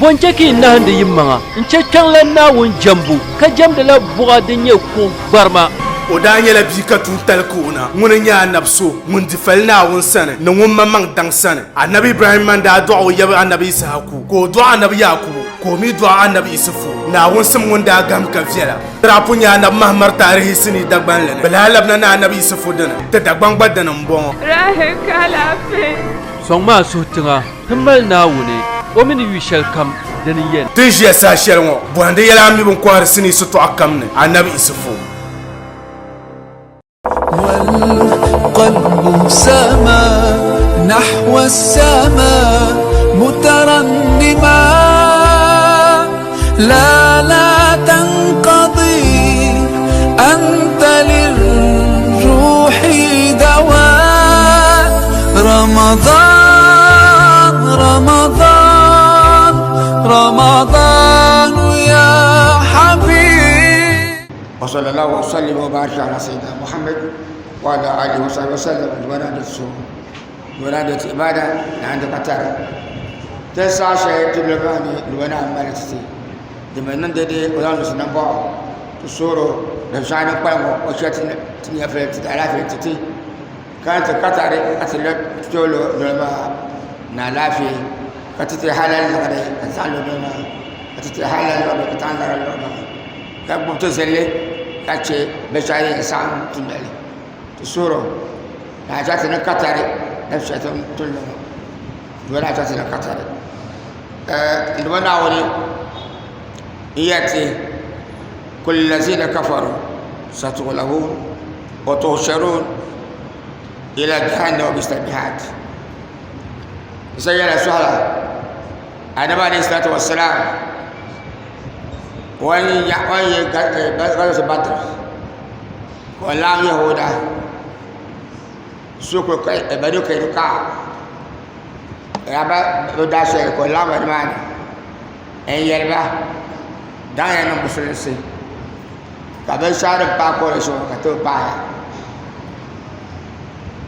Bɔ n-chɛ ka yi nahindi yimaŋa n-chɛ kpiɔŋlan Naawuni jɛmbu, ka jɛmdila buɣa din nyɛ kuɣ gbarima? O daa nyɛla bia ka tuuntali ka o na. Ŋuni n-nyɛ anabi so ŋun di fali Naawuni sani ni ŋun maŋmaŋ daŋ sani. Anabi Ibrahimma n-daa dɔɣi o yaba anabi Yisahaku, ka o dɔɣi anabi Yaakubu, ka o mi dɔɣi anabi Isufu. Naawuni sim ŋun daa gahim ka viɛla. Ti daa pun nya anabi Mahamar taarihi sinii Dagbanli ni. Bɛ lahi labina ni anabi Isufu dini. Ti Dagbaŋ gba dini m-bɔŋɔ. Rahi ka alaafee. Sɔŋmi a suhu tiŋa. Ti mali Naawuni, o mi ni yu shɛlikam, dini n-yɛn. Ti ni ʒiya saha shɛli ŋɔ, bɔhindi yɛla a mi bɛ ni kɔhiri sinii sitɔɣu kam ni, Anabi Isufu. والقلب سما نحو السماء مترنما لا لا تنقضي أنت للروح دواء رمضان رمضان رمضان يا حبيب وصلى الله وسلم وبارك على سيدنا محمد وعلى آله وصحبه وسلم ولادة عبادة عند قطر تسعة شيء تبلغاني لونا مالتي di mi niŋ dede o zaŋ lusi nambɔɣu ti sooro di shɛŋa ni kpalim ŋɔ o chɛ ti nyɛvili ti alaafee ti ti ka ti ka tari ka ti tooi lo noli maa ni alaafee ka ti ti halali liɣiri ka ti zaŋ lo noli maa ka ti ti halali liɣiri ka ti zaŋ lari noli maa ka gbubi ti zilli ka chɛ binshɛɣu din yɛn saɣam ti noli ti sooro ni a chɛ ti ni ka tari ni shɛli ti ni lo ŋɔ dole a chɛ ti ni ka tari n Duuma Naawuni n yɛri ti kul lazina kafaru satughlabun wa tuhsharun ila jahannama wa bi'sal mihad. Di sa yɛla sɔhila Adamu alayhi salatu wa salam o ni yi ghazwatu Badr ka o laɣim Yahuda suku Banu Kainuka Raba bi daa shɛli ka o laɣim ba nimaani n yɛli ba daŋya niŋ musulinsi ka binshɛɣu din paai kɔlishi ŋɔ ka ti bi paaya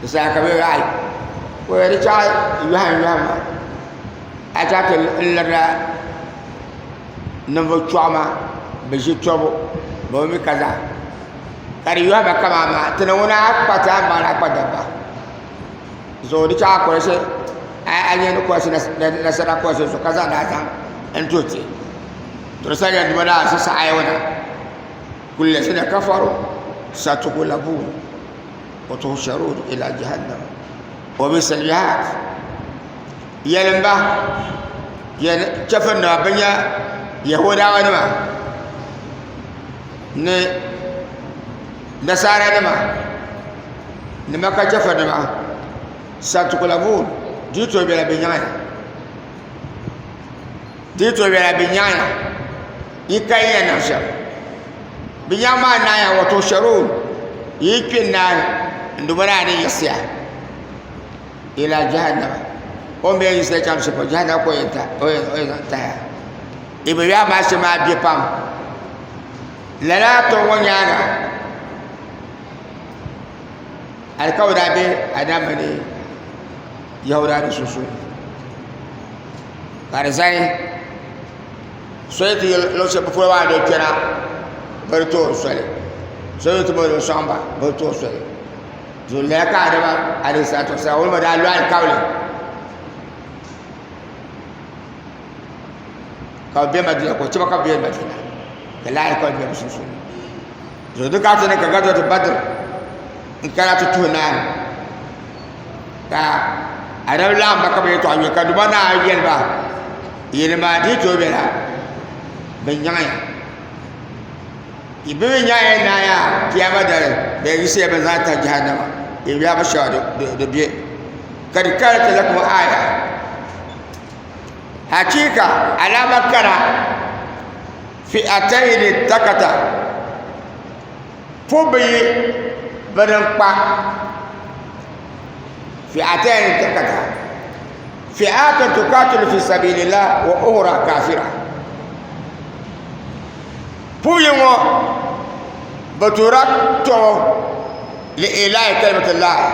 di saha ka bɛ yɛli ka o yɛli di chaŋ yɔhim yɔhim ma a chaŋ ti lirila ninvuɣ chɔɣu maa bɛ ʒi tɔbu bɛ bi mi ka zaa ka di yɔhim ba kaman maa ti ni ŋuna a kpa ti a maŋ a kpa dabba zuɣu di chaŋ a kɔrisi a nyɛ ni kɔrisi nasara kɔrisi zuɣu ka zaŋdi a zaŋ n tuhi ti to di saha duuma naa sisa ayɔna kul lazina kafaru satughlabun wa tuhsharun ila jahannam wa bisa al-mihad. Yɛlim ba, chɛfurinima bɛ nya Yahuudawanima ni Nasaaranima ni Maka chɛfurinima satughlabun di yi tooi bela bɛ nyaŋ ya, di yi tooi bela bɛ nyaŋ ya, yi ka yi yɛn niŋ shɛm. Bɛ nyaŋ maa naaya wa tuhsharun yi yi kpi n-naai n Duuma naa ni yiɣisi ya. Ila jahannama o ni bɛ yɛn yiɣisi chaŋ shɛli polo jahannama ka o yɛn zaŋ tahi ya bi yaɣa maa shɛm maa bɛ pam lala tɔbu ŋɔ nyaanga alikauli daa bɛ Adam mini Yahuda ni sunsuuni ka di zani so yi ti luɣu shɛli polo maa ni o kpɛna bi di toori soli so yi ti bɔri o sɔŋ ba bi di toori soli Zuliya ka Adama alayhi salatu wasalam o ma daa lo alikauli ka bi bɛ Madina ka o chɛba ka bi bɛ Madina ka laa alikauli bɛ bi sunsuuni zuɣu di ka ti ni ka gazɔti Badr n kana ti tuhi naai ka Adamu laɣim ba ka bi yɛltɔɣa yuli ka Duuma naa yɛli ba yɛlima di tooi bɛla bi nyaŋya Yi bi mi nya ya naaya kiyama dali bɛ yiɣisi ya mi zaŋ tahi jahannama yi biɛhigu shɛŋa di be ka di kanat lakum aaya hachiika alaama kana fi'atayni takata pubu yi bini n-kpa fi'atayni takata fi'atun tukatilu fi sabilillah wa ukhra kafira Puyi ŋɔ bɛ toora tɔbu li ilahi kalimatillahi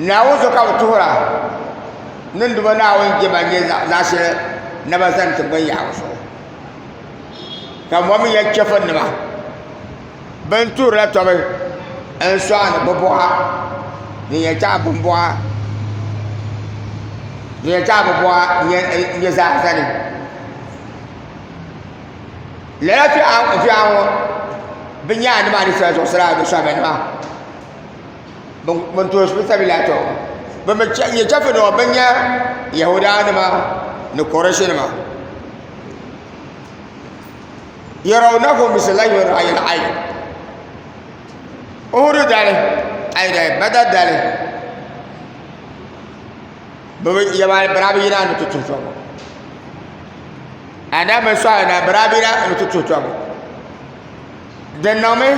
Naawuni zuɣu ka bɛ tuhira ni duba Naawuni jɛma nyɛ zaɣ shɛli. naba zani tiŋgbani yaɣa zuɣu ka bɔŋɔ mi nyɛ chɛfurinima bɛn tuhirila tɔbu n-sɔɣindi bɛ buɣa din yɛn chaɣi bɛ buɣa din yɛn chaɣi bɛ buɣa n-nyɛ zaa zani lala fiɛɣu ŋɔ bɛ nyaanima maa ni soli zuɣusaa ni sɔhimiyanima Ban tuhi fi sabiila tɔ ban mi nyɛ chɛfurinima ban nyɛ Yahuudanima ni Kurɛshinima yarawnahum mislaihim ra'yil ayn Uhudu dali ayi Badar dali bɛ daa bi yina ni ti tuhi tɔbu Anabi mi sɔhili na bɛ daa bi yina ni ti tuhi tɔbu Din niŋmi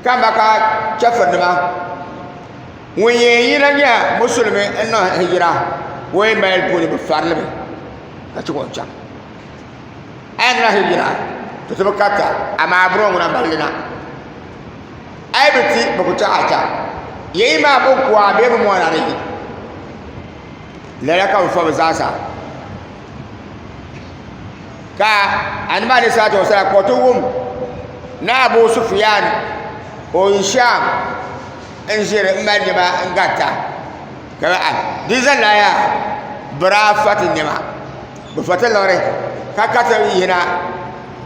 ka Maka chɛfurinima ŋun yɛn yina nyɛ musulimi n niŋ hijira o yi mali puuni bi farili mi ka chɛ ka o chaŋ a yi niŋ hijira to ti bi karita amaa bini ŋuna malli na a yi bi ti bi ku chaɣ a chaŋ yɛyi maa bi ku a bee bi moona di yi lala ka bi fa bi zaasa Ka Annabi alayhi salatu wasalam ka o ti wum ni Abu Sufyan o yi Sham n ʒiri n mali nɛma n garita ka bɛ a di zaŋla yaa bɛ daa fa ti nɛma bɛ fa ti liɣiri ka ka ti yina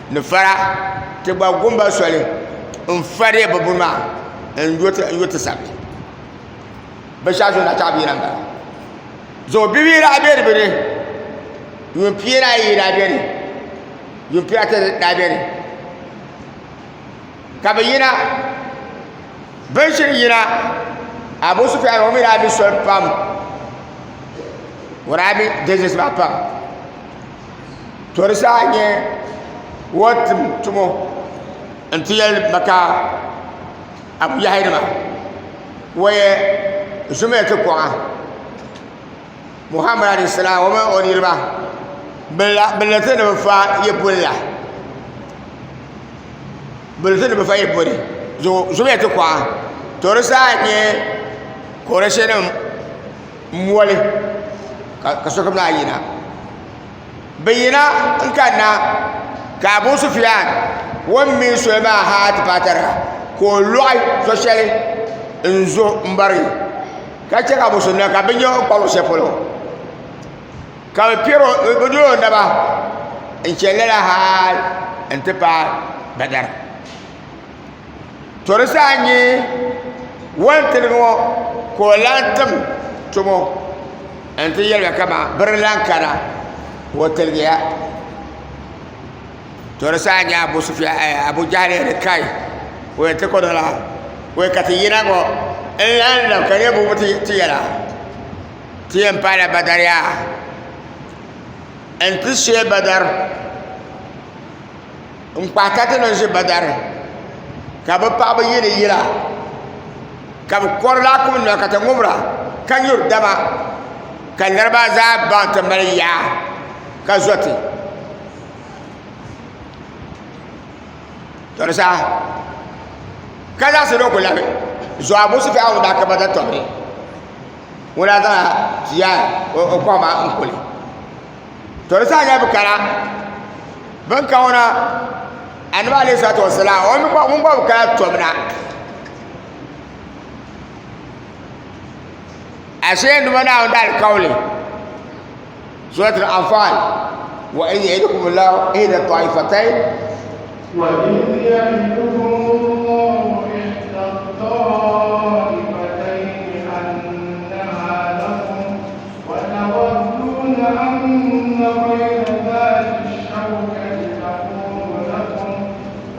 ni fara ti gba gumba soli n fa deei bɛ buni maa n yo ti sabili binshɛɣu zuɣu na chaɣ bɛ yina n bala zuɣu bibihi daa be di bi ni yuun pia ni ayi daa beni yuun pia ata daa beni ka bɛ yina bɛ ni shiri yina Abu Sufyan o mi daa bi soli pam o daa bi dizis maa pam to di saha nyɛ o tim tumo n-ti yɛli Maka Abu Yahi nima waya zumiya ti kuɣa Muhammad alayhi salam o mini o niriba bɛ lati ni bɛ fa yi boli la bɛ lati ni bɛ fa yi boli zumiya ti kuɣa to di saha nyɛ Kuraishi nim moli ka sokam naan yina Bɛ yina n-kanna ka Abu Sufiyan o ni mi soli maa hal ti paai tariga ka o lɔɣi so shɛli n-zo m-barigi ka chɛ ka musulinima ka bɛ nya o ni kpa luɣ shɛli polo ka bɛ piɛri o bɛ dol o naba n-chani lala hal nti paai Badar. To di saha n-nyɛ o ni tiligi ŋɔ ka o lan tim tumo nti yɛli ba kaman bɛ di lan kana o tiligiya. To di saha n-nyɛ Abu Jahali ni kai o yɛn ti ku niŋla o yɛn ka ti yina ŋɔ n-lan lab ka niriba ti yɛla ti yɛn paala Badar yaa nti shee Badar. N kpahi ka ti ni ʒi Badari ka bɛ paɣaba yiini yila ka bɛ kɔri laakum nima ka ti ŋubira ka nyuri dama ka niriba zaa baŋ ti mali yaa ka zo ti to di saha ka zaɣisi ni o ku labi zo Abu Sufyan ŋun daa ka Badari tɔbu ni ŋun daa zaŋla tia o kɔhima n-kuli. To di saha nyɛla bi kana bin kawana anabi alayhi salatu wasalaam o mi ŋun gba bi kana tobina ashe numa naawuni da alikauli suratul anfal wa in ya'idukum llahu ihda taifatayn وإذ يعدكم الله إحدى الطائفتين أنها لكم وتودون أن غير ذات الشوكة تكون لكم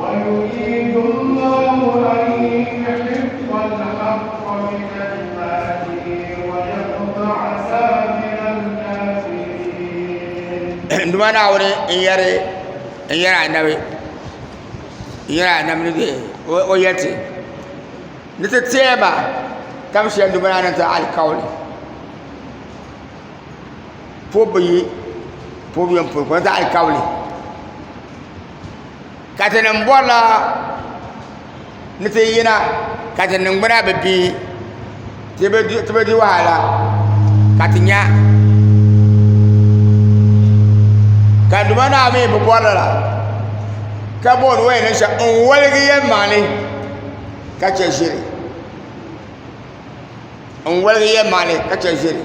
ويريد الله أن يحق الحق بكلماته ويقطع دابر الكافرين. Duuma Naawuni n-yɛri anabi ni o yɛli ti ni ti teei ba tam shɛli Duuma Naawuni ni ti alikauli. Pubu yi pubu yɛn puli ka di alikauli ka ti nim bɔrila ni ti yina ka ti niŋgbuna bi bii ti bi di wahala ka ti nya Ka Duuma Naa mi bi bɔri lala, ka booni o yɛn niŋ shɛm n-woligi yɛlimaŋli ka chɛ ʒiri. N-woligi yɛlimaŋli ka chɛ ʒiri.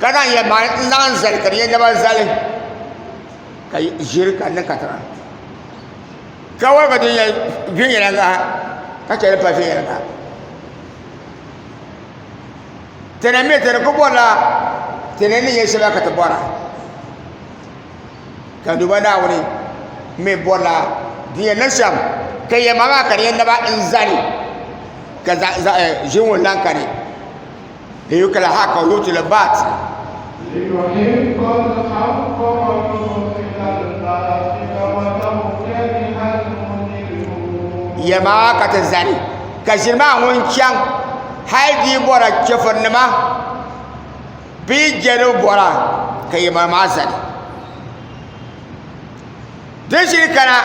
Ka zaŋ yɛlimaŋli n-zaŋ zali ka di nyɛ naba zali ka ʒiri ka di niŋ katiŋa. Ka woligi din yɛn viɛnyɛliŋga ka chɛ din pa viɛnyɛliŋga. Ti ni mi ti ni ku bɔrila ti ni ni nyɛ shɛba ka ti bɔra ka Duuma Naawuni mi bɔrila di yɛn niŋ shɛm ka yɛlima maa ka di yɛn naba n-zani ka ʒi ŋun lan kani liyukila haqqa wa yubtila batil. ليحق الحق ويبطل الباطل ولو كره المجرمون. Yɛlima maa ka ti zani ka ʒiri maa ŋun chaŋ hal di yi bɔra chɛfurinima bɛ yi je ni bɔra ka yɛlima maa zani. Di ʒiri kana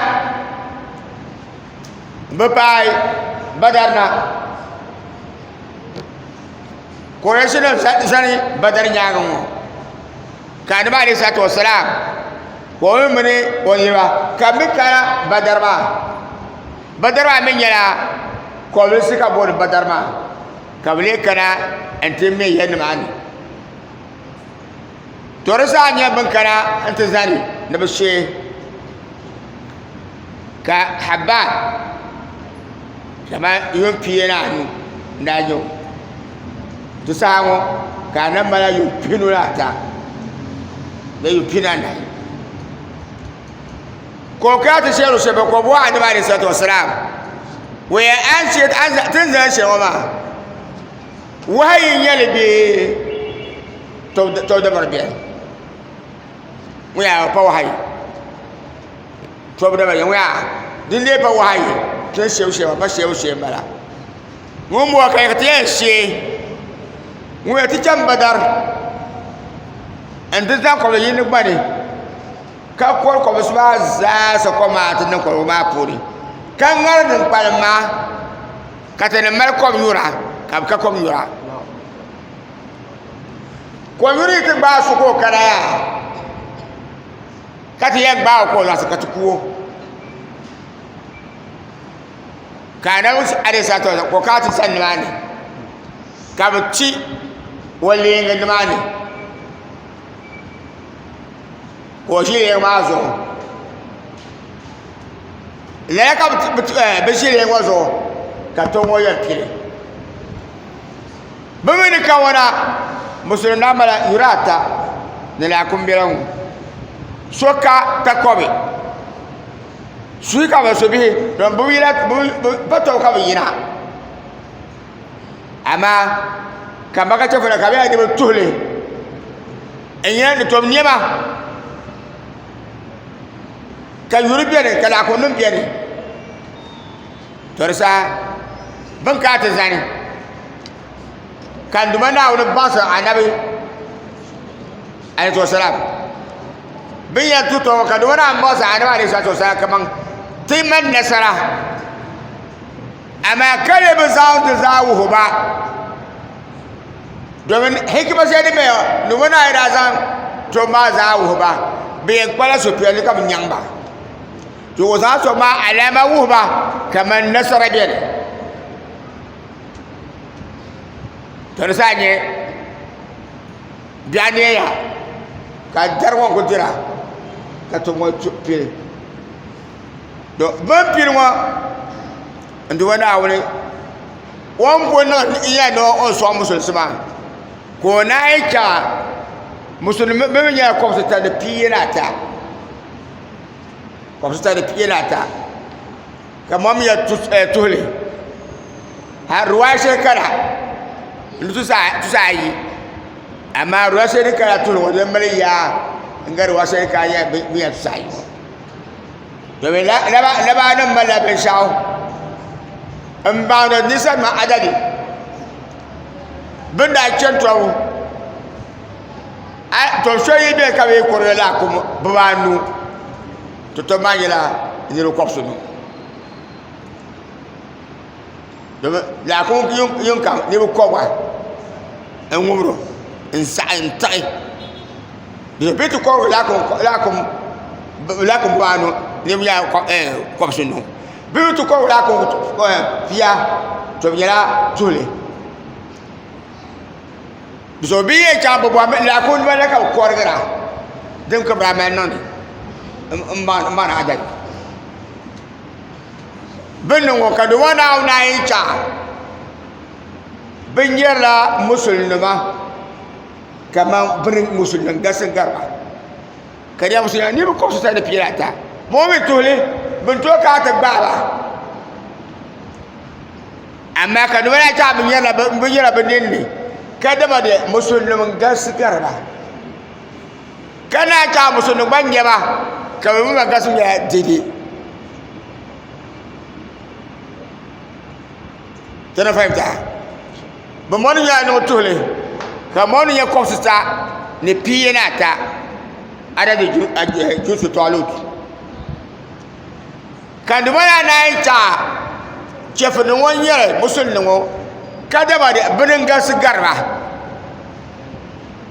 bɛ paai Badar na, Kurɛshinima zani Badar nyaaŋa ŋɔ ka Anabi alayhi salatu wasalaam ka o mi mini o niriba ka bɛ mi kana Badar maa. Badar maa mi nyɛla kɔbilisi ka booni Badar maa ka bɛ lee kana nti me ya nimaani. To di zaa nyɛ bɛn kana nti zani ni bɛ shee ka Habban kaman yuun pia ni anu n-daa nyɛ o. Di saha ŋɔ ka anabi mali yuun pihinu ni ata bee yuun pihinu ni anahi. Ka o kana ti shɛri o shɛli ka o bɔhi Anabi alayhi salatu wasalaam o yɛn a ni ti ni zali shɛli ŋɔ maa wahayi n-nyɛ li bee tɔbu dabari beni ŋun yaa pa wahayi tɔbu dabari ŋun yaa din lee pa wahayi ti ni shɛbu shɛli maa pa shɛbu shee m-bala ŋun bɔŋɔ ka ti yɛn shee ŋun yɛn ti chani Badar n-ti zaŋ kɔbili yini gba ni Ka kɔri kɔbisi maa zaa sa kom maa ti niŋ kɔligu maa puuni, ka ŋari din kpalim maa, ka ti ni mali kom nyura, ka bɛ ka kom nyura. Konyuri yi ti gbaai so ka o kana yaa, ka ti yɛn gbaai o ka o zaɣisi ka ti ku o. Ka Anabi alayhi salatu wasalam ka o kana ti sani nimaani, ka bɛ ti o leeŋa nimaani. Ka o ʒi lee maa zuɣu lala ka bi ʒi lee ŋɔ zuɣu ka tɔ ŋɔ yɛn pili bi mi ni kawana musulin daa mali yuri ata ni laakum biɛla ŋɔ so ka takobi suhi ka bi su bihi don bi pa tɔbu ka bi yina amaa ka maka chɛfura ka bi yaa ni bi tuhili n yɛn ni tom niɛma ka yuri biɛni ka laɣafu nim biɛni to di saha bin kana ti zani ka n Duuma Naawuni baŋsi anabi alayhi salaam bin yɛn tu tɔŋɔ ka Duuma Naawuni baŋsi anabi alayhi salaam kaman ti mali nasara amaa ka lee bi zaŋ di zaa wuhi ba domin hikima shɛli din bɛ ni ŋɔ naa yi daa zaŋ tom maa zaa wuhi ba bɛ yɛn kpala suhupiɛlli ka bi nyaŋ ba to o zaŋ tom maa alama wuhi ba kamani nasara bɛni to di saha nyɛ biɛɣu neeya ka dari ŋɔ ku dira ka tom ŋɔ pili To bɛ ni pili ŋɔ n Duuma Naawuni o ni bo niŋ ya ni o sɔŋ musulinsi maa ka o naai chaŋ musulimi bɛ mi nyɛla kɔbisita ni pia ni ata kɔbisita ni pia ni ata ka mɔm ya tuhili hali ruwaaya shɛli kana ni tusa ayi amaa ruwaaya shɛli din kana tuhili ŋɔ din mali yaa n gari ruwaaya shɛli din kana bɛ ya tusa ayi ŋɔ. Domin labanim malila binshɛɣu n baŋdi ninsalinima adadi bɛ ni daa chani tɔbu tɔbu shɛli yi beni ka bɛ yi kurili laakum bibaanu to tɔbu maa nyɛla niriba kɔbisinu domin laakum yini kam niriba kɔbiga n ŋubiri o n saɣi n tiɣi. Di bi ti kɔbiri laakum laakum bibaanu niriba nyɛla kɔbisinu bɛ mi ti kɔbiri laakum pia to bɛ nyɛla tuhili so bɛ yɛn chaŋ bɛ bɔrimi laakum nima la ka bɛ kɔrigira din ka bɛ daa mali niŋdi m ma ni adali bɛ ni ŋɔ ka di ŋɔ Naawuni naan yi chaŋ bɛ nyɛrila musulinima kamani bini musulinim galisi gari ba ka di musulinim niriba kɔbisi ni pia ni ata ŋɔ mi tuhili bɛ ni tooi kana ti gbaai ba amaa ka di maa chɛ bɛ nyɛla bɛ ninni ka dama de musulinim n galisi gari ba ka naan chɛ musulinim gba nyɛ ba ka bɛ mi gba galisi nyɛla dɛdɛ ti ni fahimta bi mɔri nyɛla niŋ tuhili ka mɔri nyɛ kɔbisi ta ni pia ni ata adadi jusu tɔlut ka di maa naan yi chaɣa chɛfiri ŋɔ n nyɛli musulin ŋɔ ka daba di bini n galisi gariba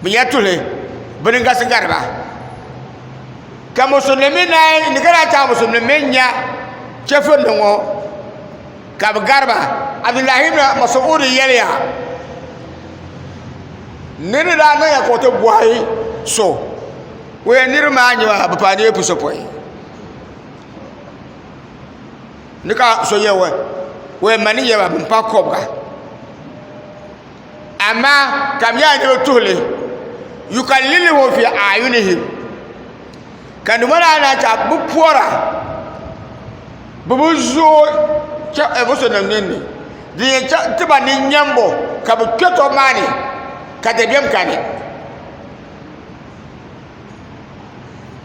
bi nyɛla tuhili bini n galisi gariba ka musulin mi naan ni ka naan chaɣa musulin mi nya chɛfiri ŋɔ ka bi gariba abdullahi ibn mas'ud yɛliya ni di daa niŋya ka o ti bɔhi so o yɛn niriba maa nyɛ maa bi paai niriba pisopɔin ni ka so yɛ o yɛn mani yɛ ba bin paai kɔbiga amaa ka bi nyɛla niriba tuhili yukallilihum fi ayunihim ka ni maa na ka bi pɔra bi bi zooi bi so nim ninni din yɛn ti ba nin nyɛmbo ka bi kpɛ tɔbu maa ni ka dabiɛm kani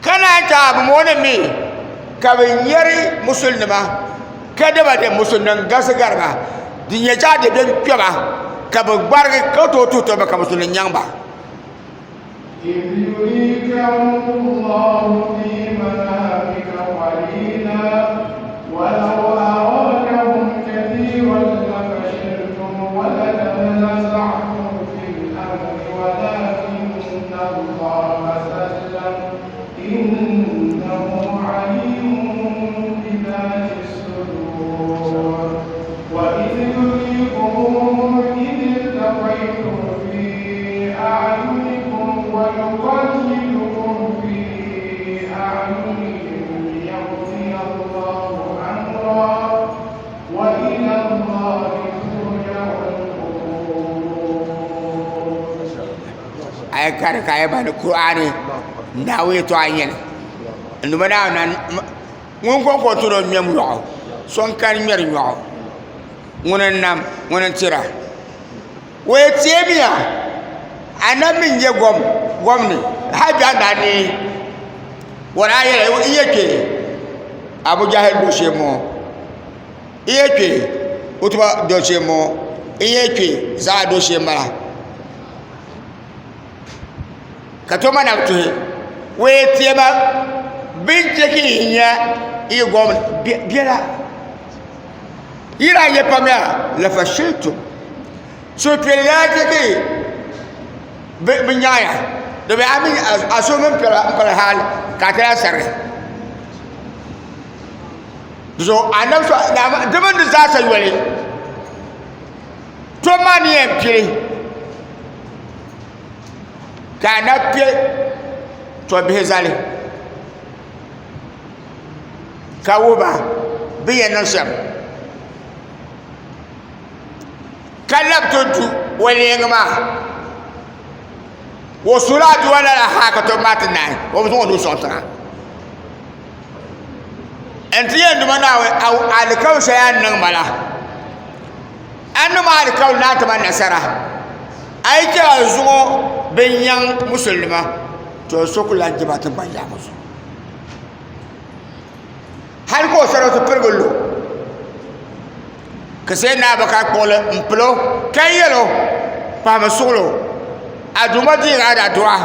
ka naan chɛ bi mooni mi ka bi nyɛri musulinima ka daba de musulin galisi gariba din yɛn chɛ dabiɛm kpɛba ka bi gbarigi ka tooi tuhi tɔbu ka musulin nyaŋ ba إذ يريكهم الله في منامك قليلا ولو أراكهم كثيرا لفشلتم ولتنازعتم في الأمر ولكن الله سلم إنه عليم بذات الصدور وإذ يريكموهم إذ التقيتم في أعينكم ويقللكم في أعينهم ليقضي الله أمرا وإلى الله ترجع الأمور a yi kari ka yi bani Qur'ani Naawuni yɛltɔɣa n nyɛli n duuma Naawuni ŋun konko n tiri o ŋmɛm yoɣu so n kani ŋmɛri yoɣu ŋuni n nam ŋuni n tira o yɛn teemiya anabi mii n nyɛ gomni hali biɛɣu daa neei o daa yɛla n yɛ kpee abu jahal do shee n bɔŋɔ n yɛ kpee utuba do shee n bɔŋɔ n yɛ kpee zaa do shee n bala ka to ma na bi tuhi o yɛn teema bin chɛ ka yi nyɛ yi gomni biɛla yi daa nyɛ pam yaa lafashiltum suhupiɛlli daa chɛ ka bi nyaŋya domi a mi a suhu mini piɛla hali ka a ti lahi sarigi so anabi so di mini di zaa sa yoli tom maa ni yɛn pili ka anabi piɛ tɔbbihi zali ka wuhi ba bɛ yɛn niŋ shɛm ka labi ti du o leeŋa maa o suhula aduwa lala ha ka tɔbu maa ti naai o bi zaŋ o nuu sɔŋ tiŋa n ti yɛn duma Naawuni alikauli shɛli a ni niŋ ma la a ni niŋ ma alikauli ni a ti ma nasara a yi chɛ a zuŋɔ bin nyaŋ musulinima to so ku lahi jɛma tiŋgbani yaɣa ŋɔ zuɣu hali ka o sarati pirigi lu ka sai na Abubakar kpuɣili n pilo ka yɛl o pahami suɣulo a duuma deegi a adu'a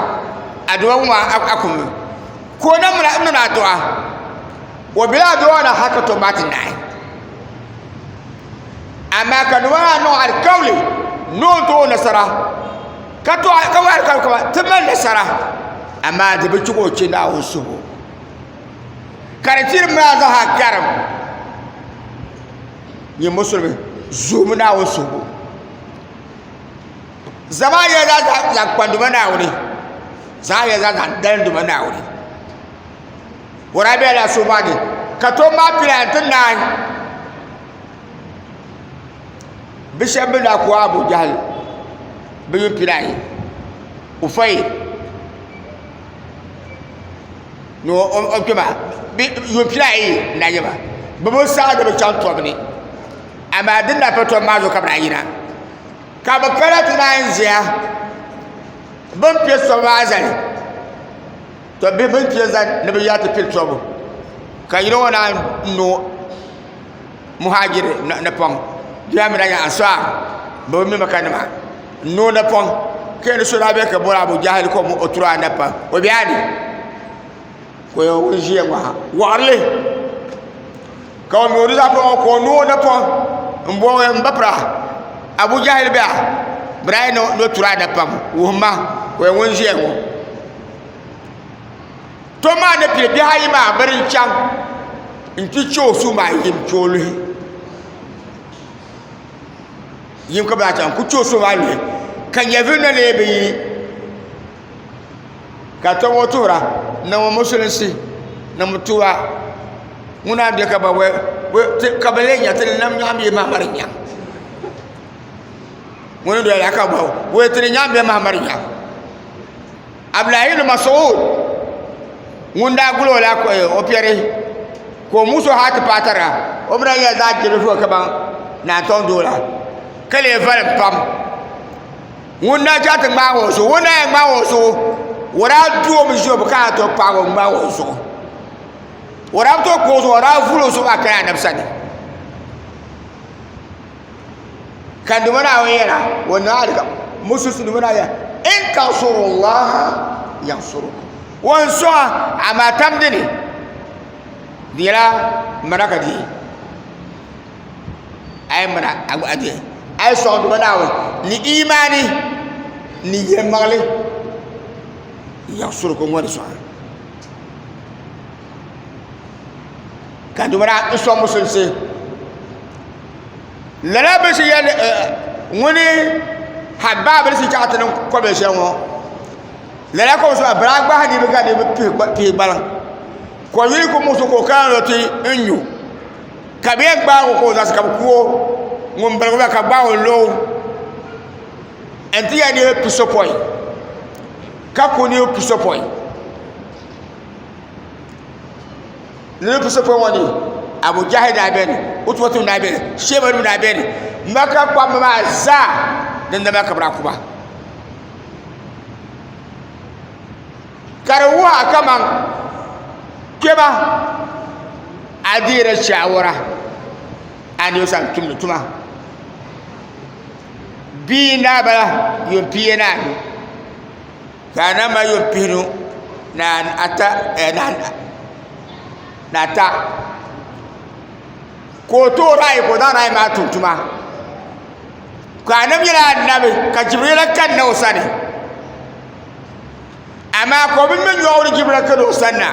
a duuma ŋɔ maa a kumi ka o na mini adu'a o bela adu'a ni hali ka tom maa ti naai amaa ka duuma maa niŋ alikauli ni o ni ti o nasara ka wahi alikauli kama ti mali nasara. Amaa di bi chɛ ka o chɛ Naawuni suhu. Ka di tiri maa zaa karim nyɛ musulimi zoomi Naawuni suhu. Zama ya zaa zaŋ kpanduma Naawuni, zaa ya zaa zaŋ dalinduma Naawuni. O daa bela suhu maa ni ka tom maa pili n-ti naai. Bi shɛba bɛ daa ku Abu Jahal bɛ yuun pinayi Ufayl ni o kpɛma bɛ yuun pinayi n-daa nyɛ ba bɛ bi saɣi ni bɛ chaŋ tɔbu ni amaa din daa pa tɔbu maa zuɣu ka bɛ daa yina ka bɛ kana ti naan ʒiya bɛ ni piɛ tɔbu maa zali to bihi bɛ ni piɛ zali ni bɛ yaa ti pili tɔbu ka yino ŋɔ naan no muhajiri napɔŋ bia mi daa nyɛ ansaar bɛ bi mi maka nima n no napɔŋ ka yɛli so daa bɛ ka bɔri abu jahali ka o turi a napa o bɛ a ni ka o ʒiya ŋɔ ha waɣarili ka o mi o nuzaa polo ŋɔ ka o no o napɔŋ n bɔŋɔ n ba pira abu jahali bɛ a bɛ daa yɛli ni o turi a napam wuhi ma ka o yɛli ŋun ʒiya ŋɔ To maa ni pili bihi ayi maa bini n chaŋ n ti chɛ o suhu maa yim chɛ o luhi yim ka bi daa chaŋ n ku chɛ o suhu maa luhi ka nyɛvuli na lee bi yi ka tom o tuhura niŋmi musulinsi niŋmi tuba ŋuna n bɛ ka ba ka bi lee nya ti ni nam nyaŋ bee mahamari nyaŋ ŋuni doya ka ba ti ni nyaŋ bee mahamari nyaŋ Abdullahi ibn Mas'ud ŋun daa guli o la o piɛri ka o muso ha ti paai tariga o mi daa nyɛla zaɣ jɛrifu kaman Naantɔŋ doo la ka lee valim pam ŋun daa chaŋ ti ŋmaagi o zuɣu o ni daa yɛn ŋmaagi o zuɣu o daa doomi ʒi o bi kana ti paagi o ŋmaagi o zuɣu o daa bi tooi kpuɣi o zuɣu o daa vuli o zuɣu maa kana anabi sani Ka duma Naawuni yɛra, o naai ka musulisi duma Naawuni yɛra, in tansurullaha yansurukum. O n sɔŋ a, amaa tam di ni, di nyɛla mira ka dihi. A yi mira a gba dihi. A yi sɔŋ duma Naawuni ni imaani ni yɛlimaŋli, yansurukum ŋɔ ni sɔŋ a. Ka duma Naawuni sɔŋ musulisi. Lala bi shee yɛli ŋuni Habaa bi ni chaŋ ti niŋ kobili shɛli ŋɔ lala ka o suhu bi daa gbahi niriba ka niriba pihi gbaliŋ ka o yuli ku muɣusi ka o kana ni o ti nyu ka bi yɛn gbaagi o ka o zaɣisi ka bi ku o ŋun baligi maa ka bi gbaagi o n lo o n ti yɛli niriba pisopɔin ka ku niriba pisopɔin. Niriba pisopɔin ŋɔ ni Abu Jahal daa beni Utubatu daa beni Sheba nim daa beni Maka kpamba maa zaa din daa ka bɛ daa ku ba ka di wuhi a kaman kpɛma a deeri shaawara a ni sani tumdi tuma bia n-daa bala yuun pia ni anu. Ka a namba yuun pihinu ni ata ka o tooi raayi ka o zaŋ raayi maa tum tuma ka a nim nyɛla anabi ka jibrila kanna o sani amaa ka o bi ŋmɛ nyoɣu ni jibrila kani o sanna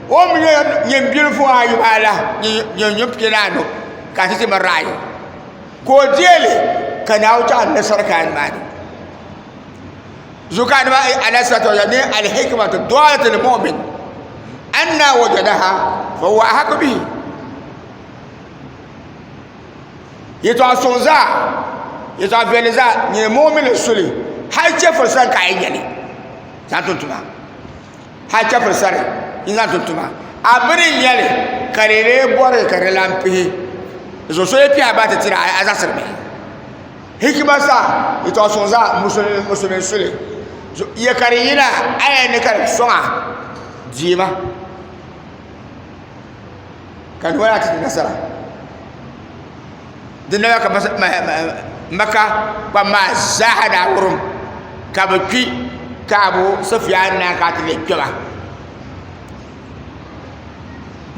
o mi nyɛ bilifu ayi maa la nyɛ yuun pia ni anu ka a ti ti mi raayi ka o deeli ka Naawuni chaɣ nasara ka a nimaani Zuka nima alayhi salatu wa ni alhikmatu dalatul mu'min anna wajadaha fa huwa ahaqu bihi yɛtɔɣa suŋ zaa yɛtɔɣa viɛlli zaa nyɛ mu'min suli hali chɛfuri sani ka a yi nyɛli zaŋ tum tuma hali chɛfuri sani n zaŋ tum tuma a bi ni nyɛli ka di lee bɔri ka di lan pihi zuɣu so yi pihi a bahi ti tira a zaɣisirimi Hikima sa yɛtɔɣa suŋ zaa musulin suli yɛ ka di yina a yɛn ni ka di sɔŋ a diima ka di wala ti di nasara di naba ka maka kpam maa zaaha daa wurim ka bi kpi ka Abu Sufyan naan ka ti leei kpɛma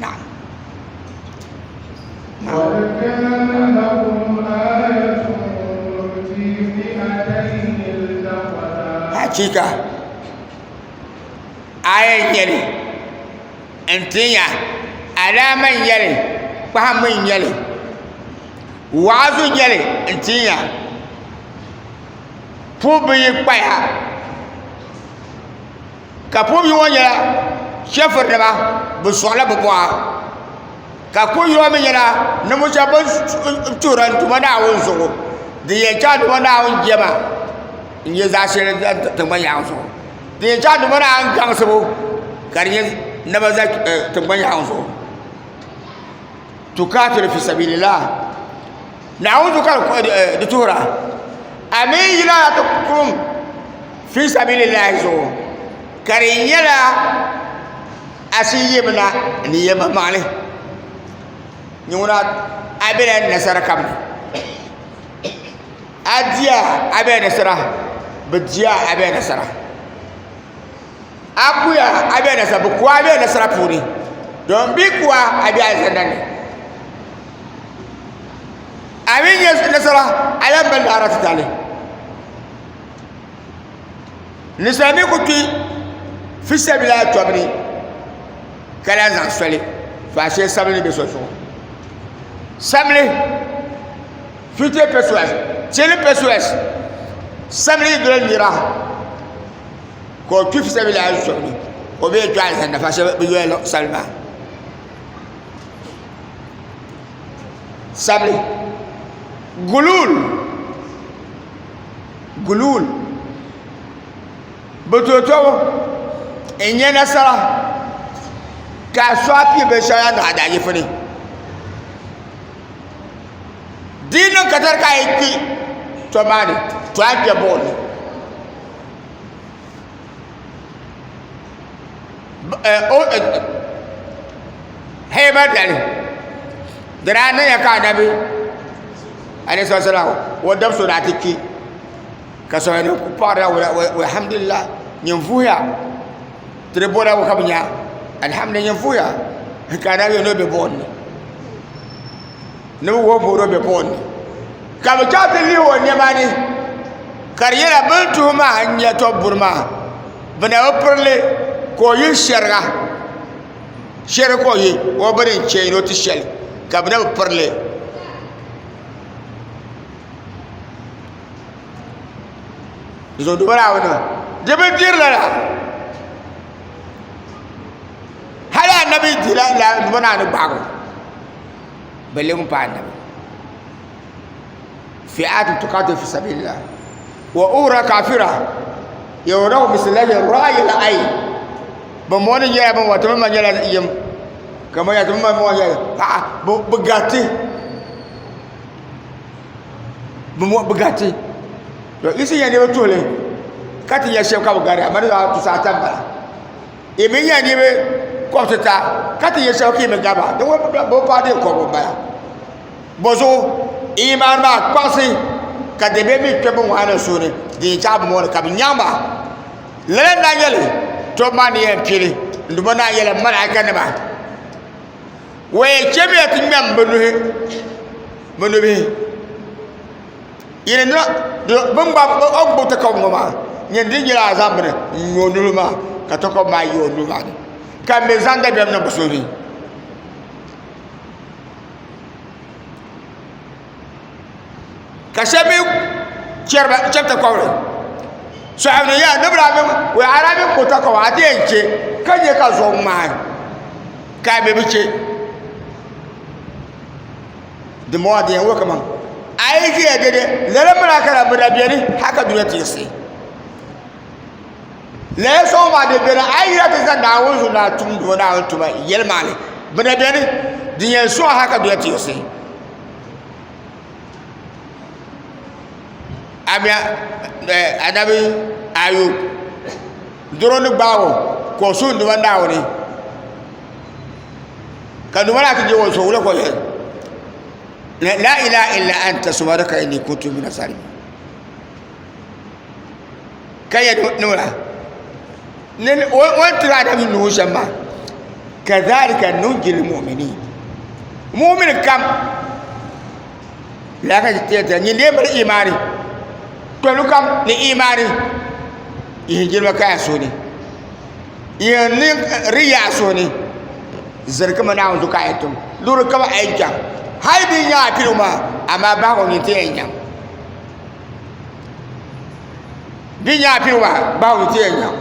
naam. قد كان لكم آية في فئتين التقتا Hakika. Aya n nyɛli n tinya alaama n nyɛli kpahimbu n nyɛli waazu n nyɛli n tinya pubu yi kpaya ka pubu ŋɔ nyɛla chɛfurinima bɛ sɔɣila bɛ buɣa ka ku yino mi nyɛla ninvuɣ shɛba ban tuhiri n Duuma Naawuni zuɣu din yɛn chaŋ Duuma Naawuni jɛma n-nyɛ zaɣ shɛli tiŋgbani yaɣa zuɣu din yɛn chaŋ Duuma Naawuni gaŋsibu ka di nyɛ naba za tiŋgbani yaɣa zuɣu tukatilu fi sabilillah Naawuni zuɣu ka di tuhira a mi yina ti kum fi sabilillahi zuɣu ka di nyɛla a shiyimina ni yɛlimaŋli ni ŋuna a bela nasara kam ni a diya a bela nasara bi diya a bela nasara a kuya a bela nasara bi kuya a bela nasara puuni don bi kuya a be alizanda ni a mi nyɛ nasara a lan mali laara titali Ninsal mi ku kpi fisabilillahi tɔbu ni ka lahi zaŋ soli faashee sabili ni bɛ so zuɣu samli 50 pesos 10 pesos samli yi doli nira ka o kpi fisabilillahi tɔbu ni o bee kpi alizanda faashee bi yoya samli maa samli gulul Gulul bi tooi tɔbu n nyɛ nasara ka a so a pii binshɛli a niŋ a daajiifu ni di yi niŋ katari ka a yi kpi tɔbu maa ni to a ni kpɛ buɣum ni Haiba dali di daa niŋya ka anabi alayhi salatu wasalam o dab so daa ti kpi ka sɔhili ku paɣarila alhamdulillah nyin vuhiya ti di bɔra ka bi nya alhamdulillah nyin vuhiya ka anabi yɛli ni o bɛ buɣum ni ni bi wuhi o ni o bɛ buɣum ni ka bi chaŋ ti lihi o niɛma ni ka di nyɛla bi ni tuhi maa n nyɛ tɔbu buri maa bi na bi pirili ka o yi shɛriga shɛri ka o yi o bini n chɛ ni o ti shɛli ka bi na bi pirili di bi diri lala hali anabi dila la naa ni gbaago balle ŋun paai anabi fi'atun tuqatilu fi sabilillah wa ukhra kafira yarawnahu mislahi ra'yi al-ayn ban mo ni nyɛla ban wata ma nyɛla yim kamar ya tuma mo nyɛla paɣa bi gariti bi mo bi gariti to isi nyɛ niriba tuhili ka ti nyɛ shɛba ka bi gari amma di zaa tusa ata m-bala I mi nyɛ niriba kɔbisita ka ti nyɛ shɛba ka yi mi gari ba di bi paai deei kɔbigu m-bala bɔzuɣu imaani maa kpaŋsi ka dabiɛm mi kpe bɛ ŋɔhani suhu ni din yɛn chaɣ bɛ mɔɣuni ka bɛ nyaŋ ba lala n-daa nyɛ li tɔbu maa ni yɛn pili n Duuma naan yɛli malaikanima o yɛn chɛmiya ti ŋmɛm bɛ nuhi bɛ nubihi Yini bin gba o ni gbubi takɔbi ŋɔ maa nyɛ di nyɛla a zaŋ bini n ŋmɛ o nuu maa ka takɔbi maa yi o nuu maa ni ka n bɛ zaŋ dabiɛm niŋ bi suhu ni ka shab mii chɛri takɔbiri saɣam ni yaa ni bi daa mini a daa mini ku takɔbi a ti yɛn chɛ ka nyɛ ka zuɣu ŋmaai ka a mii bi chɛ Dimbɔŋɔ di yɛn wuhi kaman a yi ʒiya dɛdɛ lala mini a kana bɛ na beni hal ka dunia ti yiɣisi. Lala sɔŋ maa di beni a yi yina ti zani Naawuni zuɣu ni a tum dunia Naawuni tuma yɛlimaŋli bɛ na beni din yɛn sɔŋ a hal ka dunia ti yiɣisi. Amia Anabi Ayub doro ni gbaag o ka o suhi dunia Naawuni. Ka duuma daa ti je o zuɣu wula ka o yɛli la ilaha illa anta subhanaka inni kuntu mina zalimin ka yɛ ni wula o ni tiri anabi nuhu shɛm maa kadhalika nunjil mu'minin mu'min kam lala ka ti yɛn nyin dee mali imaani kpɛlu kam ni imaani yihi jilima kaya suuni. Yɛn niŋ riya a suhu ni zirigimi Naawuni zuɣu ka a yɛn tum luɣili kam a yɛn chaŋ hali di yi nyɛ a piligu maa amaa bahigu nyin ti yɛn nyaŋ di yi nyɛ a piligu maa bahigu nyin ti yɛn nyaŋ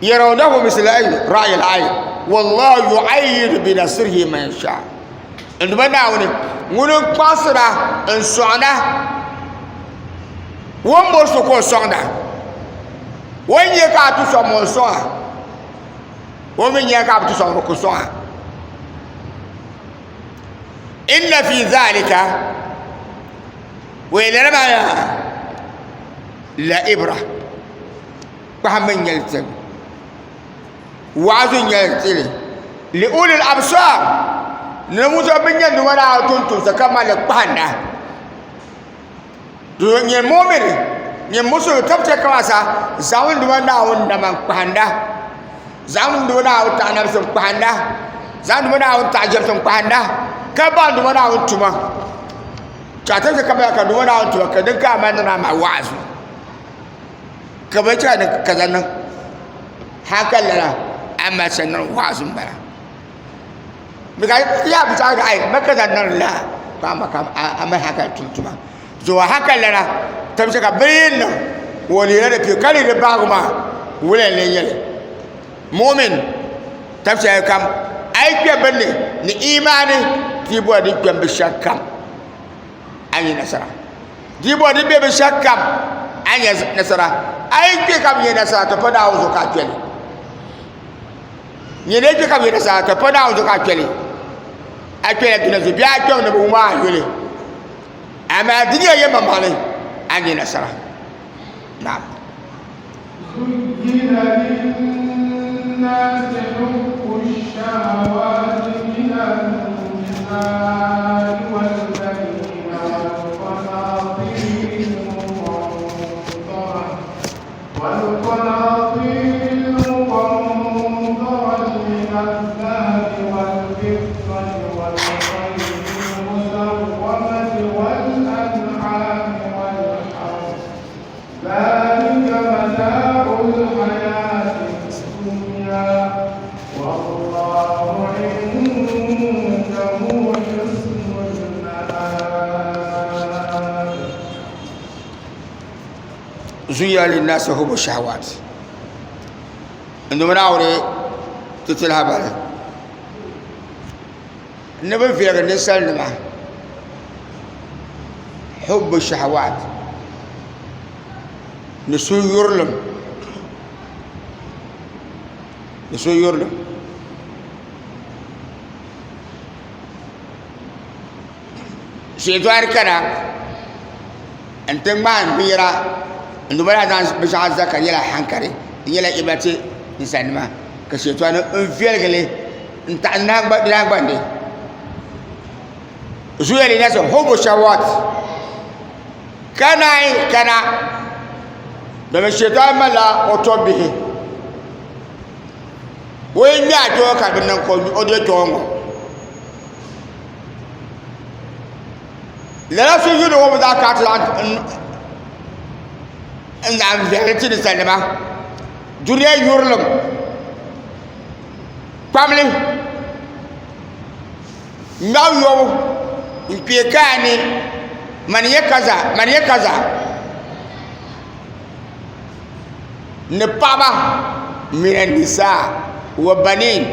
yarawnahu misla ay ra'yi al-ayn wallahu yu'ayyidu bi nasrihi man yasha n duba Naawuni ŋuni n kpaŋsira n sɔŋda o ni bori so ka o sɔŋda o ni nyɛ ka a ti sɔŋ o sɔŋ a o mi nyɛ ka a bi ti sɔŋ o ku sɔŋ a inna fi zalika wa lala maa yaa la ibra kpahimbu n nyɛli tili waazu n nyɛli tili li ulil absar ni ninvuɣu bin nyɛ nima daa tumtumsa ka mali kpahinda nyɛ mumini nyɛ musulimi ka bi chɛ kamasa zaŋmi nima Naawuni nama n kpahinda zaŋmi nima Naawuni taɣa nabisi n kpahinda zaŋmi nima Naawuni taɣa jɛbisi n kpahinda ka baŋ nima Naawuni tuma ka a ti chɛ ka nima Naawuni tuma ka din ka a mali niŋ a maa waazu ka bi chɛ ka kaza niŋ hankali lana a mali shɛli niŋ waazu n bala yaa bi zaŋdi ai ma kaza niŋ la ka ama ka a mali hankali tum tuma zuɣu hankali lana tabisa ka bini yi niŋ o lihila di pii ka lihi di bahigu maa wula n lee nyɛli mumin tabisa kam a yi kpɛ bini ni ni imaani ti yi bɔri di kpɛm binshɛli kam a nyɛ nasara di yi bɔri di bɛ binshɛli kam a nyɛ nasara a yi kpɛ ka bi nyɛ nasara to pa Naawuni zuɣu ka a kpɛli nyɛ ne kpɛ ka bi nyɛ nasara to pa Naawuni zuɣu ka a kpɛli a kpɛla dina zuɣu bee a kpɛmi ni bi wum a yuli amaa di nyɛla yɛlimaŋmaŋli a nyɛ nasara naam. زين للناس حب الشهوات من النساء والبنين والقناطير المقنطرة والقناطير المقنطرة من الذهب والفضة والخيل المسومة والأنعام والحرث ذلك متاع الحياة الدنيا والله عنده حسن المآب zuya linnasi hubu shahawat n duuma Naawuni ti ti lahabali ni bi viɛlgi ninsal nima hubu shahawat ni suhuyurilim ni suhuyurilim Shɛtɔri kana n ti ŋmaai binyɛra n duuma daa zaŋ binshɛŋa zali ka di nyɛla hankali di nyɛla ibira ti ninsal nima ka shɛtɔri n viɛlgili n taɣi di nahangbandi zuya linasi hubu shahawat ka naan kana domin shɛtɔri malila o tɔbbihi o yi ŋmɛ a kpɛŋɔ ka bi niŋ ka o deei kpɛŋɔ ŋɔ Lala suhuyiɣili ŋɔ bi zaa kana ti laɣim n laɣim viɛlli ti ninsalinima dunia yurilim kpamli nyaɣu yobu n kpee kaya ni mani nyɛ kaza mani nyɛ kaza ni paɣaba mina nisaa wa banin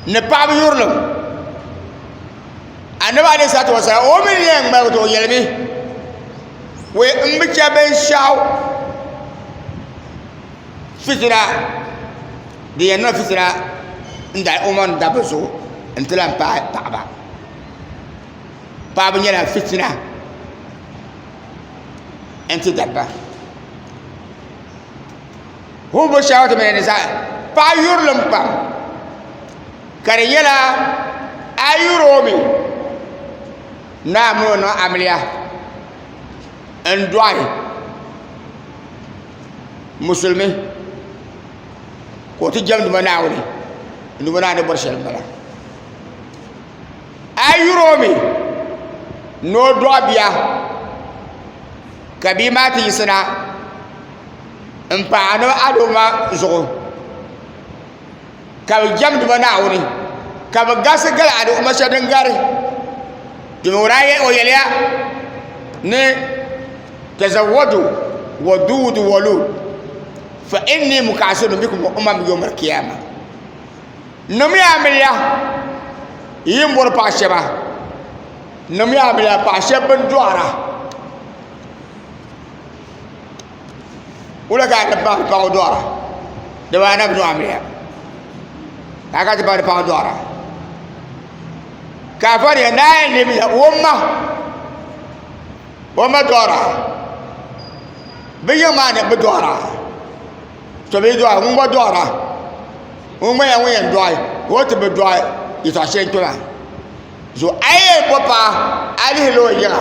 ni paɣaba yurilim anabi alayhi salatu wasalam o mi ni yɛn ŋmaligi ti o yɛlimi wai n bi chɛ binshaɣu fitina din yɛn niŋ fitina n dahi o maŋ dabba zuɣu n ti lahi pahi paɣaba paɣaba nyɛla fitina n ti dabba hubu shahawati min nisa paɣa yurilim pam ka di nyɛla a yuri o mi ni a mini o niŋ amiliya n dɔɣi musulimi ka o ti jɛmdi ma Naawuni n duuma Naawuni ni bɔri shɛli n bala a yuri o mi ni o dɔɣi bia ka bia maa ti yiɣisina. N pahi anabi Adama zuɣu ka bi jɛmdi ba Naawuni ka bi garisi gali al'umma shɛli din gari domin o daa o yɛliya ni tazawwadu wadudu walud fa inni mukasirun bikum umam yawm al-qiyama. Niŋmiya amiliya yi ni bɔri paɣa shɛba, niŋmiya amiliya paɣa shɛba bini dɔɣira. Wula ka a ti paɣi paɣa dɔɣira? Di baa na bi niŋ amiliya ka a ka ti paɣi paɣa dɔɣira. Ka afa ni yɛli ni a yɛn lemiya o ma, o ma dɔɣira bɛ yiŋ maa ni bi dɔɣira. To bi dɔɣi ŋun gba dɔɣira ŋun gba nyɛla ŋun yɛn dɔɣi o ti bi dɔɣi yɛltɔɣa shɛli n kpɛ maa zuɣu a yi yɛn bo paɣa a lihila o yiŋa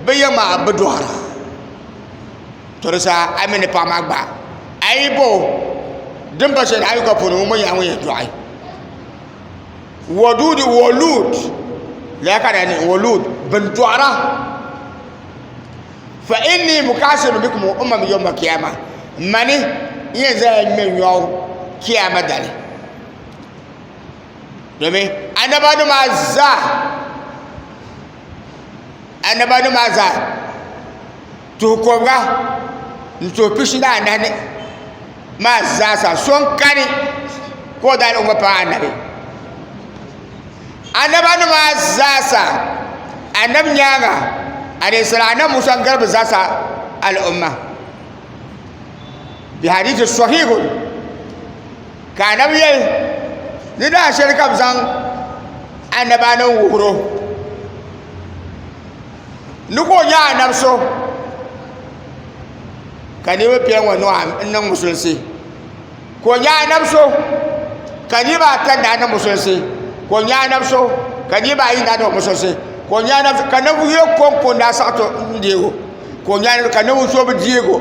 bi yiŋ maa bi dɔɣira to di saha a mini paɣa maa gba a yi bo din pa shɛli a yi ka puuni ŋun gba nyɛla ŋun yɛn dɔɣi wadudu walud lala ka di ni walud bin dɔɣira fa inni mukasirun bikum umam yawma kiyama mani n yɛn zaya ŋmɛ nyɔɣu kiyama dali domin annabanima zaa annabanima zaa tuhi kɔbiga n tuhi pishi ni anahi maa zaa sa so n kani ka o daa niŋ paai anabi Annabanima zaasa anabi nyaaŋa alayhi salam anabi Musa n gari bi zaasa al'umma bi hadithi sahihun ka anabi yɛli ni daa shɛli ka bi zaŋ annabanim wuhiro ni ka o nyɛ anabi so ka niriba pia ŋɔ niŋ musulinsi ka o nyɛ anabi so ka niriba ata daa niŋ musulinsi ka o nyɛ anabi so ka niriba ayi daa niŋ musulinsi ka o nyɛ anabi so ka ninvuɣu yino konko n daa saɣi ti n deegi o ka o nyɛ anabi ka ninvuɣu so bi deegi o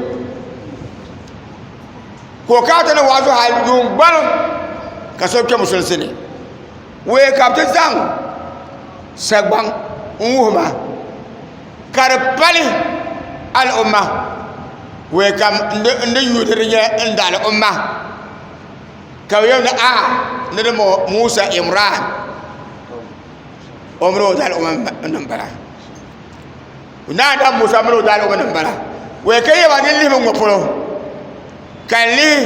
ka o kana ti ni waazu hali yuun gbaliŋ ka so kpɛ musulinsi ni wee ka bi ti zaŋ sagbaŋ n wuhi ma ka di pali al'umma wee kam n di yuui di nyɛ n da al'umma ka bi yɛli ni a ni di Musa Imran o mini o da al'umma nim bala naa da Musa mini o da al'umma nim bala wee ka yɛba ni lihimi ŋɔ polo ka lihi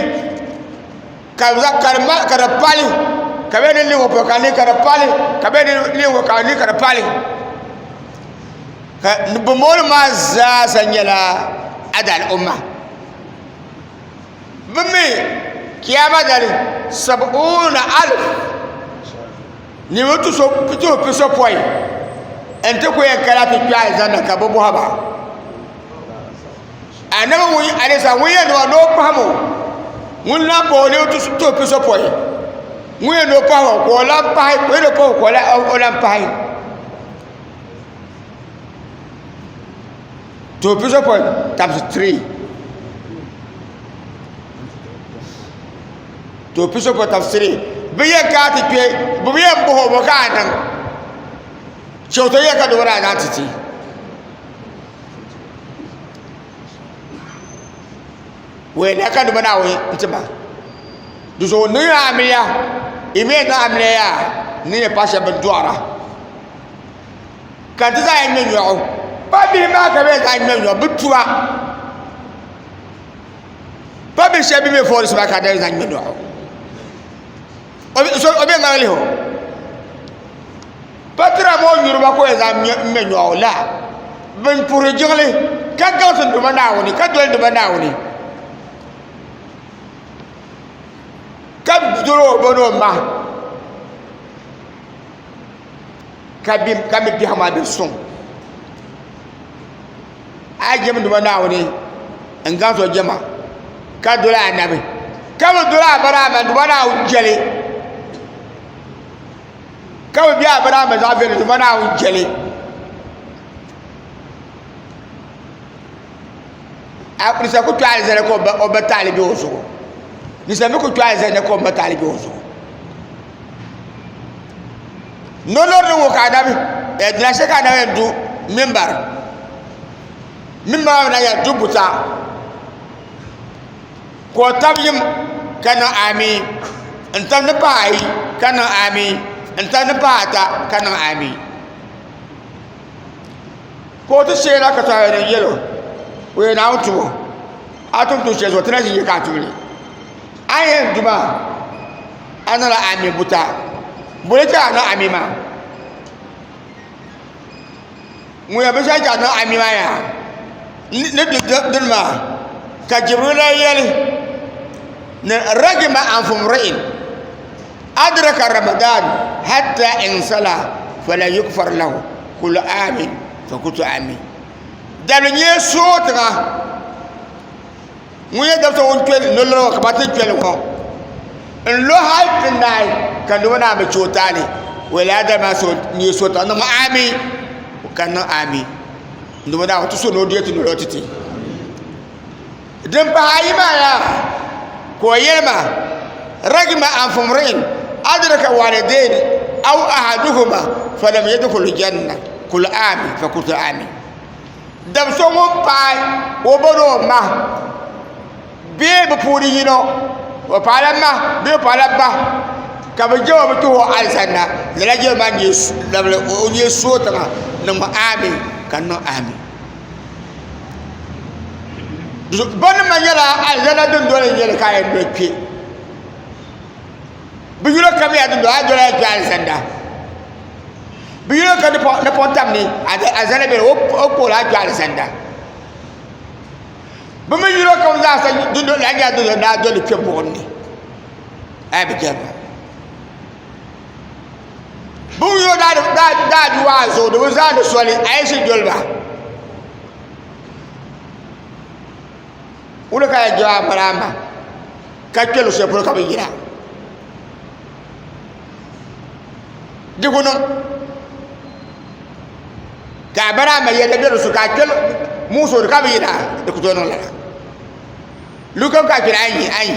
ka bi zaŋ ka di ma ka di pali ka bɛ ni lihi ŋɔ polo ka lihi ka di pali ka bɛ ni lihi ŋɔ ka lihi ka di pali ka bi mooli maa zaa sa nyɛla adal umma bi mi kiyama dali sab'una alif ninvuɣu tuhi pisopɔin n ti ku yɛn kana ti kpɛ alizanda ka bi bɔhi ba Anabi ŋun alayhi salam ŋun yɛn ni o paham o ŋun lahi pahi o niriba tuhi pisopɔin ŋun yɛn ni o paham o ka o lahi pahi o yɛn ni o paham o ka o lahi pahi tuhi pisopɔin times 3 tuhi pisopɔin times 3 bi yɛn kana ti kpɛ bi yɛn bɔhi o bɔ ka a niŋ chɛwutɔ yɛn ka dɔbɔ daa zaŋ ti ti. Wɛnda ka duba Naawuni n-ti ma. Di zuɣu niŋ ya amiliya, yi mi yɛn niŋ amiliya yaa ni nyɛ paɣa shɛba bɛn dɔɣira. Ka n ti zaŋ ya ŋme nyɔɣu. Pa bihi maa ka bɛ yɛn zaŋ ŋme nyɔɣu, bɛ tuba. Pa bihi shɛba bɛ be fɔɔrisi maa ka di zaŋ ŋme nyɔɣu. O be ŋmaŋ lihi o. Pa tira maa o nyuriba ka o yɛn zaŋ ŋme nyɔɣu la bin puhiri jiŋli ka gaŋsi Duuma Naawuni ka doli Duuma Naawuni ka doli o ba ni o ma ka mi biɛhigu maa be suŋ. A yi jɛm Duuma Naawuni n gaŋsi o jɛma ka doli anabi ka bi doli a ba ni a ma Duuma Naawuni jɛli. Ka bi bɛ a bini a ma zaɣ viɛlli Duuma Naawuni jɛli ninsal ku kpɛ alizanda ka o ba taali bɛ o zuɣu ninsal mi ku kpɛ alizanda ka o ma taali bɛ o zuɣu nolori ni ŋɔ ka anabi dina shɛli ka anabi yɛn du mimbar mimbar maa na yɛn du buta. Ka o tabi yim ka niŋ ami n tabi ni pahi ayi ka niŋ ami n tabi ni pahi ata ka niŋ ami ka o ti sheena ka tɔha ni yɛl o o yɛn Naawuni tumo a tum tuun shɛli zuɣu ti na ʒi n-nya ka a tum li a ni yɛn du maa a niŋla ami buta boli ka a niŋ ami maa ŋun yɛn binshɛɣu ka a niŋ ami maa yaa ni du dini maa ka jibrila yɛli ni ragima anfu mri'in adraka ramadan hatta insala fala yukfar lahu kul amin fa kutu amin dabili nyɛ soo tiŋa ŋun nyɛ dabisa ŋun kpɛ nolɔri ka ba ti kpɛli ŋɔ n lo hali ti naai ka noba naa bi chɛ o taali o yɛla adali maa so nyɛ so tiŋa niŋ ami ka niŋ ami noba naa ti so ni o deei ti nolɔri ti ti din pahi ayi maa yaa ka o yɛli ma ragima anfumri'in adraka walidain aw ahaduhuma falam yadkhul janna kul ami fa kultu ami Dab so ŋun paai o ba ni o ma bee bi puuni yino o paɣala ma bee o paɣala ba ka bi jɛma bi tuhi o alizanda lala jɛma maa labili o nyee sooi tiŋa niŋmi aami ka niŋ aami ba nim maa nyɛla alizanda dundoli n nyɛli ka a yɛn doli kpɛ bi yino kam yaa dundoli a doli a kpɛ alizanda Bi yino ka napɔŋ tam ni alizanda bɛ ni o kpuɣila a kpɛ alizanda bi mi yino kam zaa sa lahi nyɛla dundoli ni a doli kpɛ buɣum ni a yi bi jɛri ba bi mi yino daa di waazu di bi zaandi soli a yi shiri doli ba wula ka yɛn jɛri a mali a ma ka kpɛ luɣu shɛli polo ka bi yira Di ku niŋ ka a bari a ma yɛlli bɛ di so ka a kpɛ muɣusi o ka bi yina di ku tooi niŋ lala luɣu kam ka a kpɛri a yi a yi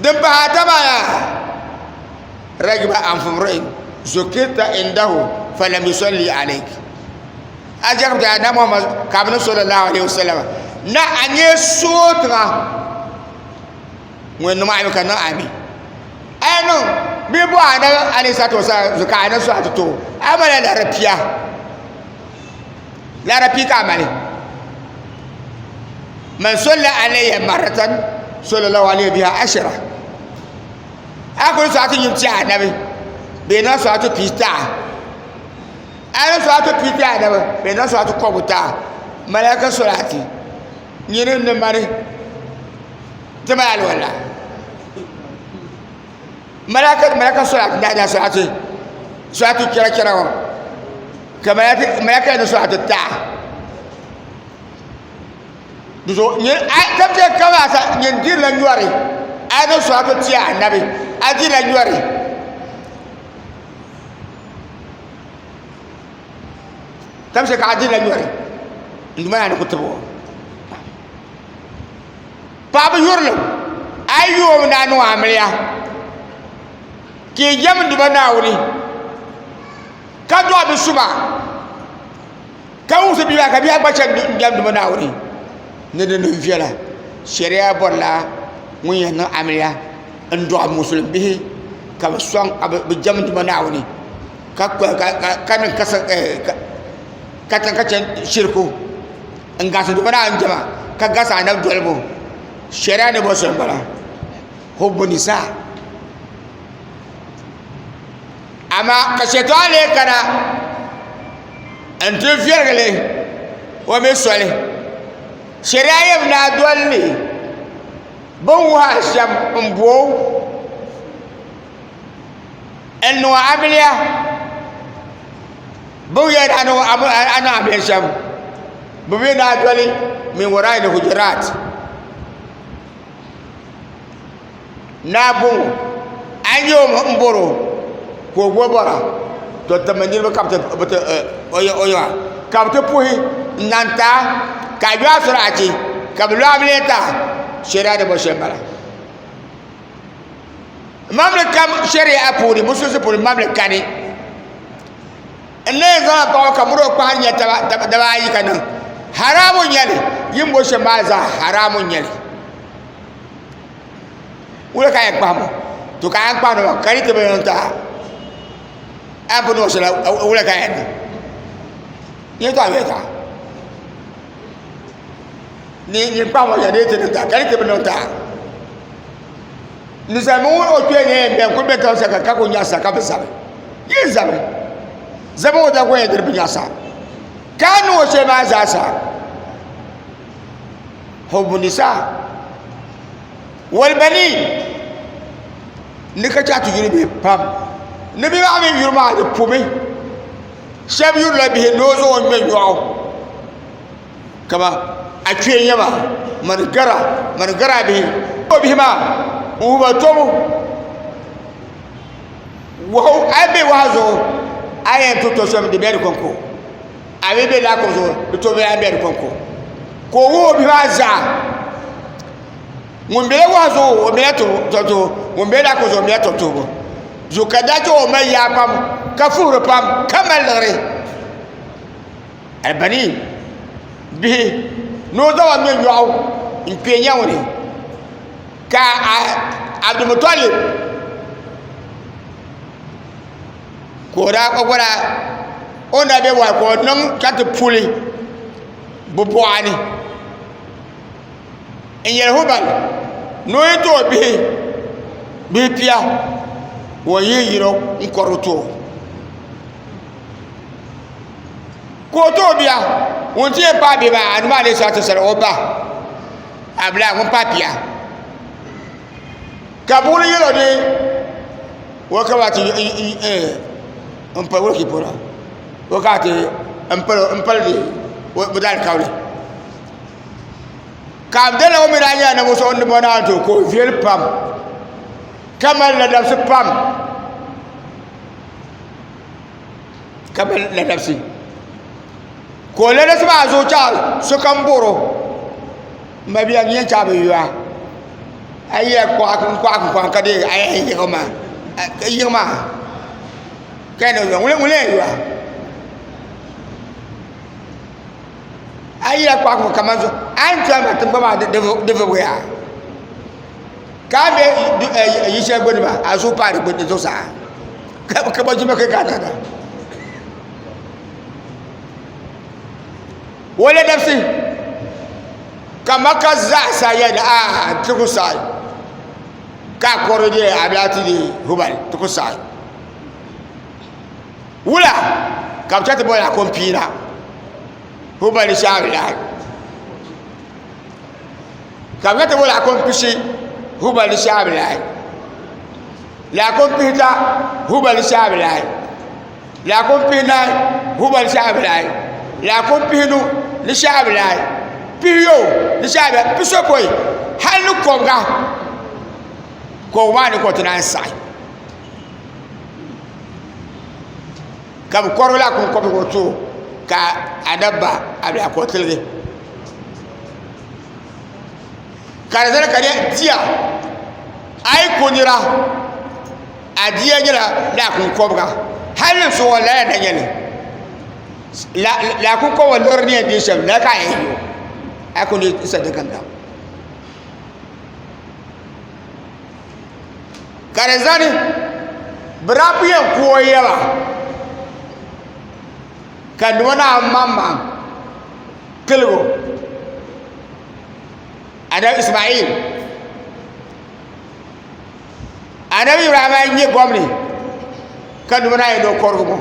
din pahi ata maa yaa ragiba anfumri'in zukirta indahu falam yusalli alayk a jɛribi ti na Muhammad ka bi ni sallallahu alaihi wasallam na a nyɛ sootiŋa ŋun niŋ ami ka niŋ ami a yi niŋ bee bo anabi alayhi salatu wasalam zuɣu ka a ni sɔɣi ti to a malila lari pia lari pia ka a mali man salla alayya maratan sallallahu alayhi biha ashara a kuli sɔɣi ti nyim ti anabi bee niŋ sɔɣi ti pii taɣa a ni sɔɣi ti pii taɣa anabi bee niŋ sɔɣi ti kɔbu taɣa malaka sɔlaati nyini ni mani ti mali alwala malaka malaka salati da da salati salati kira kira ŋɔ ka malaka malaka ni salati taa dizuɣu nyini a tabili kama sa nyin dirila nyɔri a ni salati ti anabi a dirila nyɔri tabili ka a dirila nyɔri n duma yaa ni ku tibi o Paɣaba yurilim a yi yooi ni a niŋ amiliya ka yi jɛmdi ba Naawuni ka dɔɣi bi suma ka wumsi bia maa ka bia gba chɛni n-jɛmdi ba Naawuni ni di niŋ viɛla shɛriya bɔrila ŋun yɛn niŋ amiliya n-dɔɣi musulim bihi ka bɛ sɔŋ ka bɛ jɛmdi ba Naawuni ka niŋ katiŋ ka chɛ shiriku n gasi di bina n jɛma ka gasi anabi dolibu shɛriya ni bori shɛli n bala hubbu nisa amaa ka shɛtɔɣu lee kana n ti viɛlgili o mi soli shɛriya yɛm ni a doli li bin wuhi a shɛm n bo n niŋ amiliya Bɛ yɛli a ni niŋ amiliya shɛm bɛ mi ni a doli min warai ni hujurat naa bɔŋɔ a yi nyɛ o m bɔri o ka o gba bɔra to timi niriba ka bɛ ti o yiŋa ka bɛ ti puhi n na n ti a ka a yo a soli achi ka bɛ lo amiliya ti a shɛriya ni bɔri shɛli m-bala Mamli kam shɛriya puuni musulinsi puuni mamli kani n na yɛn zaŋla paɣaba ka muri o kpahi nyɛ daba ayi ka niŋ Haramu n nyɛli yin bo shɛm maa zaa haramu n nyɛli. Wula ka a yɛn kpahim o? To ka a yɛn kpahim o ka di ti bi niŋ ti a a yɛn pun niŋ shɛli wula ka a yɛn niŋ? Yɛltɔɣa yɛltɔɣa ni ni kpahim o shɛli di ti niŋ ti a ka di ti bi niŋ ti a. Ninsal ŋun o kpee ni yɛn bɛn kuli bɛ tiŋ saka ka ku nyaɣisa ka bi zabi yin zabi zabi o da ku yɛn diri bi nyaɣisa ka a niŋ o shɛli maa zaa sa hubbu nisa wal banin ni ka chɛ a ti yuri bihi pam ni bihi maa mini yuri maa di pumi shɛba yurila bihi ni o zaŋ o ŋmɛ nyɔɣu kama a kpee nyɛ ma mani gara mani gara bihi o bihi maa n wuhiba tobu wahu a yi bɛ wahu zuɣu a yɛn to to shɛm di bɛ di konko a mi bɛ laakum zuɣu di to bɛ a bɛ di konko ka o wuhi o bihi maa zaa ŋun bɛla wahu zuɣu o bɛla tɔtobo ŋun bɛ laakum zuɣu o bɛla tɔtobo zuɣu ka daa chɛ o mali yaa pam ka fuhiri pam ka mali liɣiri Albani bihi ni o zaŋ ba ŋmɛ nyɔɣu n kpɛ nyɛ ŋuni ka Abdulmutalib ka o daa o gba daa o ni daa bɛ wahu ka o niŋ ka ti puli bi boɣa ni n yɛli hubal ni o yi ti o bihi bihi pia o yihi yino n kɔrigi ti o Ka o ti o bia ŋun ti yɛn paai bihi maa anu maa alayhi salatu wasalam o ba Abdullah ŋun paai pia ka buɣuli yɛl o ni o ka ti n pali wulki polo o ka ti n pali di bi daalikauli ka Abdallah ŋɔ mi daa nyɛla ninvuɣu so ŋun di bɔ naan to ka o viɛli pam ka mali ladabsi pam ka mali ladabsi ka o ladabsi maa zuɣu chaɣ sokam boro n ma bia n yɛn chaɣ bi yuya a yi yɛn kɔɣa n kɔɣa n kɔɣa ka dee a yɛn yiɣi maa yiɣi maa ka yɛn niŋ ŋuni ŋuni yɛn yuya a yi yɛn kɔɣa kamani a ni tɔya maa tingbani maa di vibigiya ka a bɛ yili shɛli gbuni maa a zuɣu paai di zuɣusaa ka ba jima kai ka dada wala dabsi ka maka zaa sa yɛli a ti ku saɣi ka kɔri de a bɛ ti di hubal ti ku saɣi wula ka bi chɛ ti boli a kompiina hubal shaabilahi ka bi ti boli akompisi hubali shaabilahi laakom pihita hubali shaabilahi laakom pihinahi hubali shaabilahi laakom pihinu ni shaabilahi pihiyo ni shaabilahi pisopɔi hali ni kɔbiga kɔbiga maa ni ka o ti naan saɣi ka bi kɔrigi laakom kɔbiga o ti o ka anabi ba abila ka o tiligi Ka di zali ka di diya a yi ku nira a diya nyɛla laakum kɔbiga hali ni zuɣu lala na nyɛli laakum kɔbiga liɣiri ni yɛn deei shɛm lala ka a yɛn yo a ku ni sadaka nim ka di zani bi daa ku yɛn ku o yɛba ka nima naa maŋmaŋ tiligi o Anabi Ismail Anabi Ibrahima n nyɛ gomni ka nima naa yɛn ni o kɔrigi ŋɔ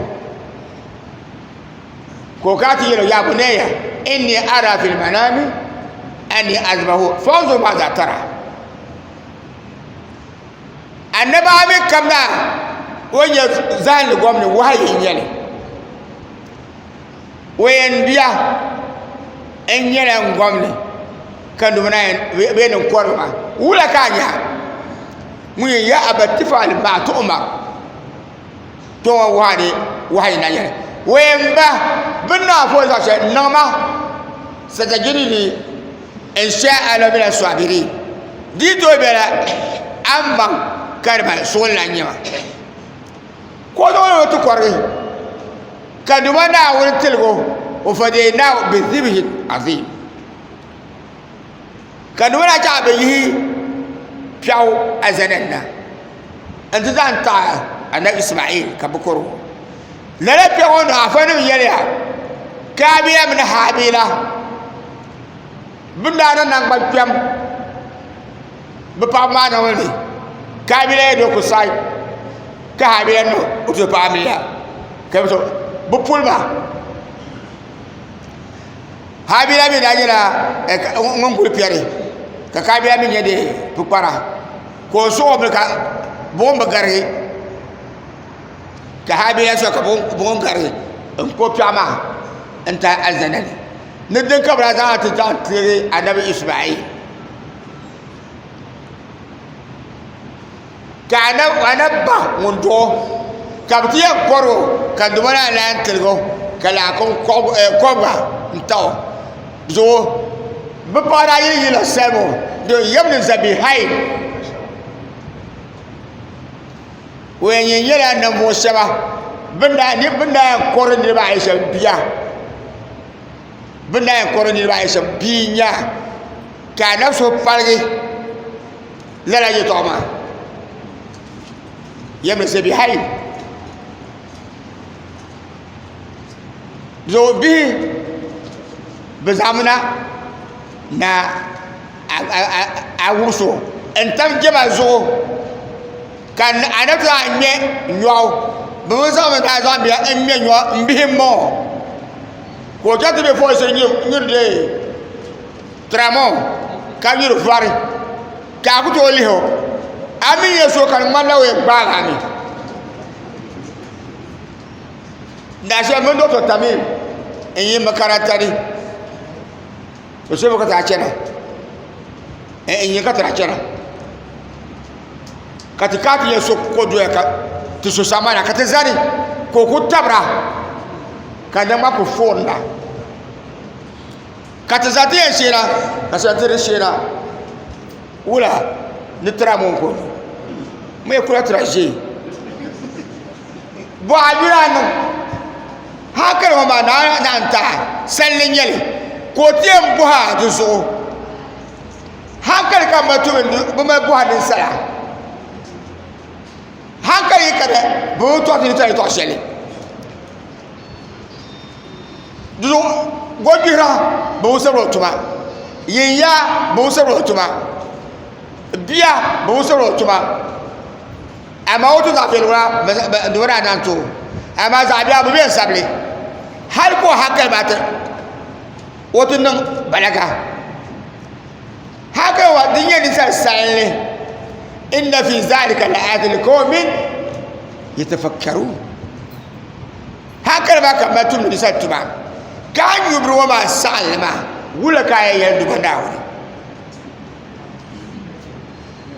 ka o kana ti yɛli o ya bunayya inni ara fil manami anni azbahu fanzur maza tara Annabi mi kamina o nyɛ zahinli gomni wahayi n nyɛli O yɛn biya n nyɛla n gomni ka nima na yɛn bee ni kɔrigi ma wula ka a nya ŋun yɛn ya abati faali ma tu'umar to ŋɔ wahi ni wahayi na nyɛli o yɛn ba bini ni a fo zaɣ shɛli niŋ ma satajidini in sha Allah min as-sabirin di tooi bela a ni baŋ ka di mali suɣuli lan nyɛ ma ka o zaŋ o ti kɔrigi ka Duuma Naawuni tiligi o. Wa fadaynaahu bi zibhin azim. Ka di daa chaɣ bɛ yihi piɛɣu alizanda ni na nti zaŋ taɣi anabi Ismail ka bɛ kɔrig o. Lala piɛɣu ŋɔ ni afanim yɛliya, Kaabila mini Haabila bɛ ni daa niŋ naŋgban kpɛm bɛ paɣiba maa niŋbu ni, Kaabila yɛn ni o ku saɣi ka Haabila niŋ o tuhi paɣa amiliya ka bɛ puli ba. Haabila mi daa nyɛla ŋun guli piɛri ka Kaabila mi nyɛ pukpara ka o suɣi o bini ka buɣum bi garigi ka Haabila suhi ka buɣum garigi n ko piɛɣu maa n taai alizanda ni ni din ka bi daa zaŋ ti zaŋ tiligi anabi Ismail Ka anabi ba ŋun duɣi ka bi ti yɛn kɔri o ka duma maa naan tiligi o ka laakum kɔbiga n ta o zuɣu bi paɣa daa yi yila salima din yɛm ni zabihain o yɛn nyɛ nyɛla ninvuɣu shɛba bin daa yɛn kɔri niraba ayi shɛm bia bin daa yɛn kɔri niraba ayi shɛm bia n nya ka anabi so paligi lala yɛtɔɣa maa yɛmi zabihain zuɣu bihi bi zaŋmina na a wurisi o n tam jɛma zuɣu ka anabi ti ŋmɛ nyoɣu bi mi zaŋmi na zaŋ biha n ŋmɛ nyoɣu n bihi n bɔŋɔ ka o chɛŋ ti bɛ folinsi nyuri tramol ka nyuri vari ka a ku tooi lihi o a mi nyɛ so ka di ŋmanila o yɛn gbaagi a mi daa shɛli mini Dr. Tamim n yi makaranta ni o shɛba ka taa chɛna n yi ka tira chɛna ka ti kana ti nyɛ so ka o doya ka ti su sambana ka ti zani ka o ku tabira ka niŋ ku fooni na. Ka ti za ti yɛn sheena ka shɛli ti di sheena wula ni tira ŋɔ ko mi kula tira ʒee bɔɣa yuli a niŋ hankali ŋɔ maa naa naan taai salli n nyɛli ka o ti yɛn bɔhi a di zuɣu hankali ka mali tumi bi mali bɔhi ninsala hankali yi ka bi bi tɔɣisi yɛltɔɣa yɛltɔɣa shɛli Gogbihira bi wumsiri o tuma yinya bi wumsiri o tuma bia bi wumsiri o tuma amaa o ti zaɣ viɛlli ŋuna di daa naan tooi amaa zaɣ biɛɣu bi bɛn sabili hali ka o hankali maa ti o ti niŋ balaga hankali maa di nyɛ ninsal salinli inna fi zalika la ayatin liqawmin yatafakkarun Hankali maa ka mali tumdi ninsal tuma, ka a nyubiri ŋɔ maa saɣim li maa, wula ka a yɛn yɛli Duuma Naawuni?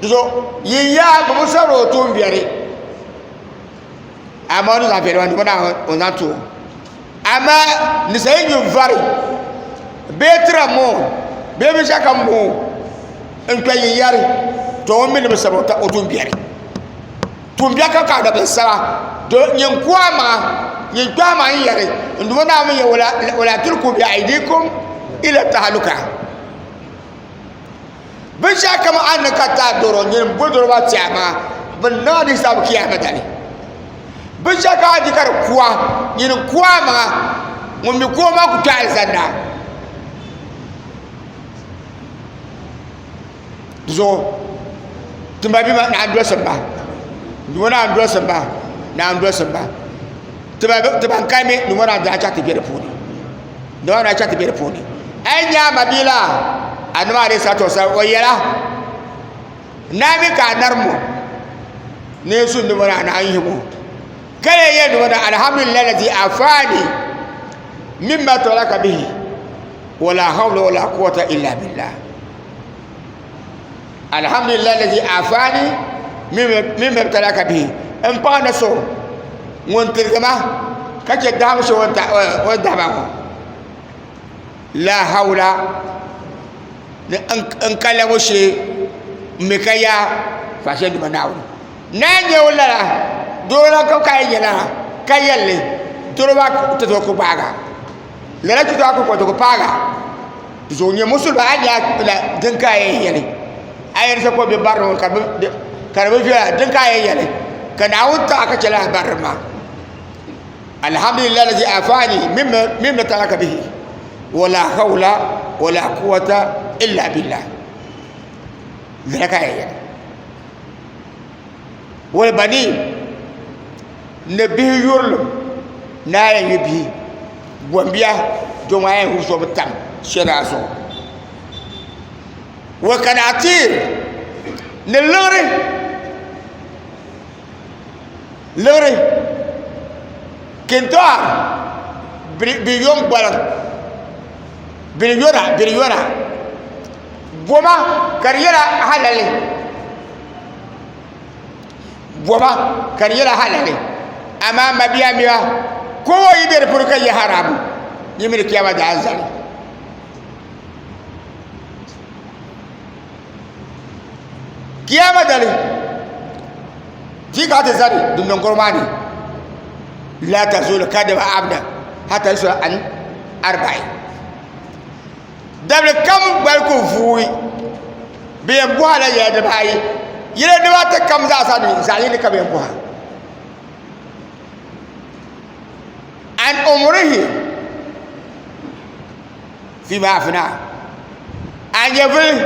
Dizuɣu yi yaa bi bi sabiri o tuumbiɛri, amaa o ni zaŋ viɛli maa Duuma Naawuni o zaŋ ti o. Amaa ninsal yi nyu vari bee tira moo bee binshɛɣu kam moo n-kpe yinyari, to o mi ni bi sabiri o tuumbiɛri. Tuumbiɛ ka ka dabili saba do nyin ku a maŋa nyin kpe a maŋa n yɛri n Duuma Naawuni yɛ wala tulku bi aidikum ila tahaluka binshɛɣu kam a ni ka ti a doro nyin bo doro maa ti a maŋa bi niŋ a di hisaabu kiyama dali binshɛɣu kam a di ka di ku a nyin ku a maŋa ŋun mi ku o maa ku kpe alizanda Zuɣu ti ma bia maa naan dolisi ba doo naan dolisi ba naan dolisi ba ti ban kani mi ni ŋɔ naan daa chaŋ ti be di puuni ni ŋɔ daa chaŋ ti be di puuni a yi nya a ma bia la Annabi alayhi salatu wasalam o yɛla naa mi ka a narim o ni n su ni ŋɔ naan yihim o ka lee yɛli ni ŋɔ alhamdulillahi lazi afani mimma talaka bihi wala hawla wala quwwata illa billah alhamdulillah lazi afani mimma ibtalaka bihi n paɣa na so ŋun tiligi ma ka chɛ daham shɛli o ni dahama ŋɔ la hawla n ka lɛbu shee n mi ka yaa faashee Duuma Naawuni naa n nyɛ o lala doo la ka yi nyɛ lala ka yɛlli doro maa ti tooi ku gbaaga. Lala chuta a ku kɔti ku paaga. Di zuɣu nyɛ musulimi a nya la din ka a yɛn yɛli. A yɛn sa ko bɛ bari ŋɔ ka di bi viɛla din ka a yɛn yɛli ka Naawuni taɣi ka chɛ lala bari maa. Alhamdulillah lazi afani mimma talaka bihi wala hawla wala quwwata illa billah. Lala ka a yɛn yɛli. Wal banin ni bihi yurilim ni a yɛn yu bihi gombiya doo a yɛn so bi tam shɛra zuɣu wa kanatir ni liɣiri liɣiri kintoa biliyon gbaliŋ biliyona biliyona goma ka di nyɛla halali Goma ka di nyɛla halali amaa mabia miya ka o yi bɛ di puuni ka yɛ haramu yi mini kiyama daa zali kiyama dali ti ka ti zali dundɔŋ kɔrɔ maa ni la tazulu kadima abda hata yusala an arba'in Dabili kam gbali ku vuui bɛ yɛn bɔhi la yɛla dibaayi yɛla dibaata kam zaa sa ni zaɣ yini ka bɛ yɛn bɔha an umrihi fima afina a nyɛvuli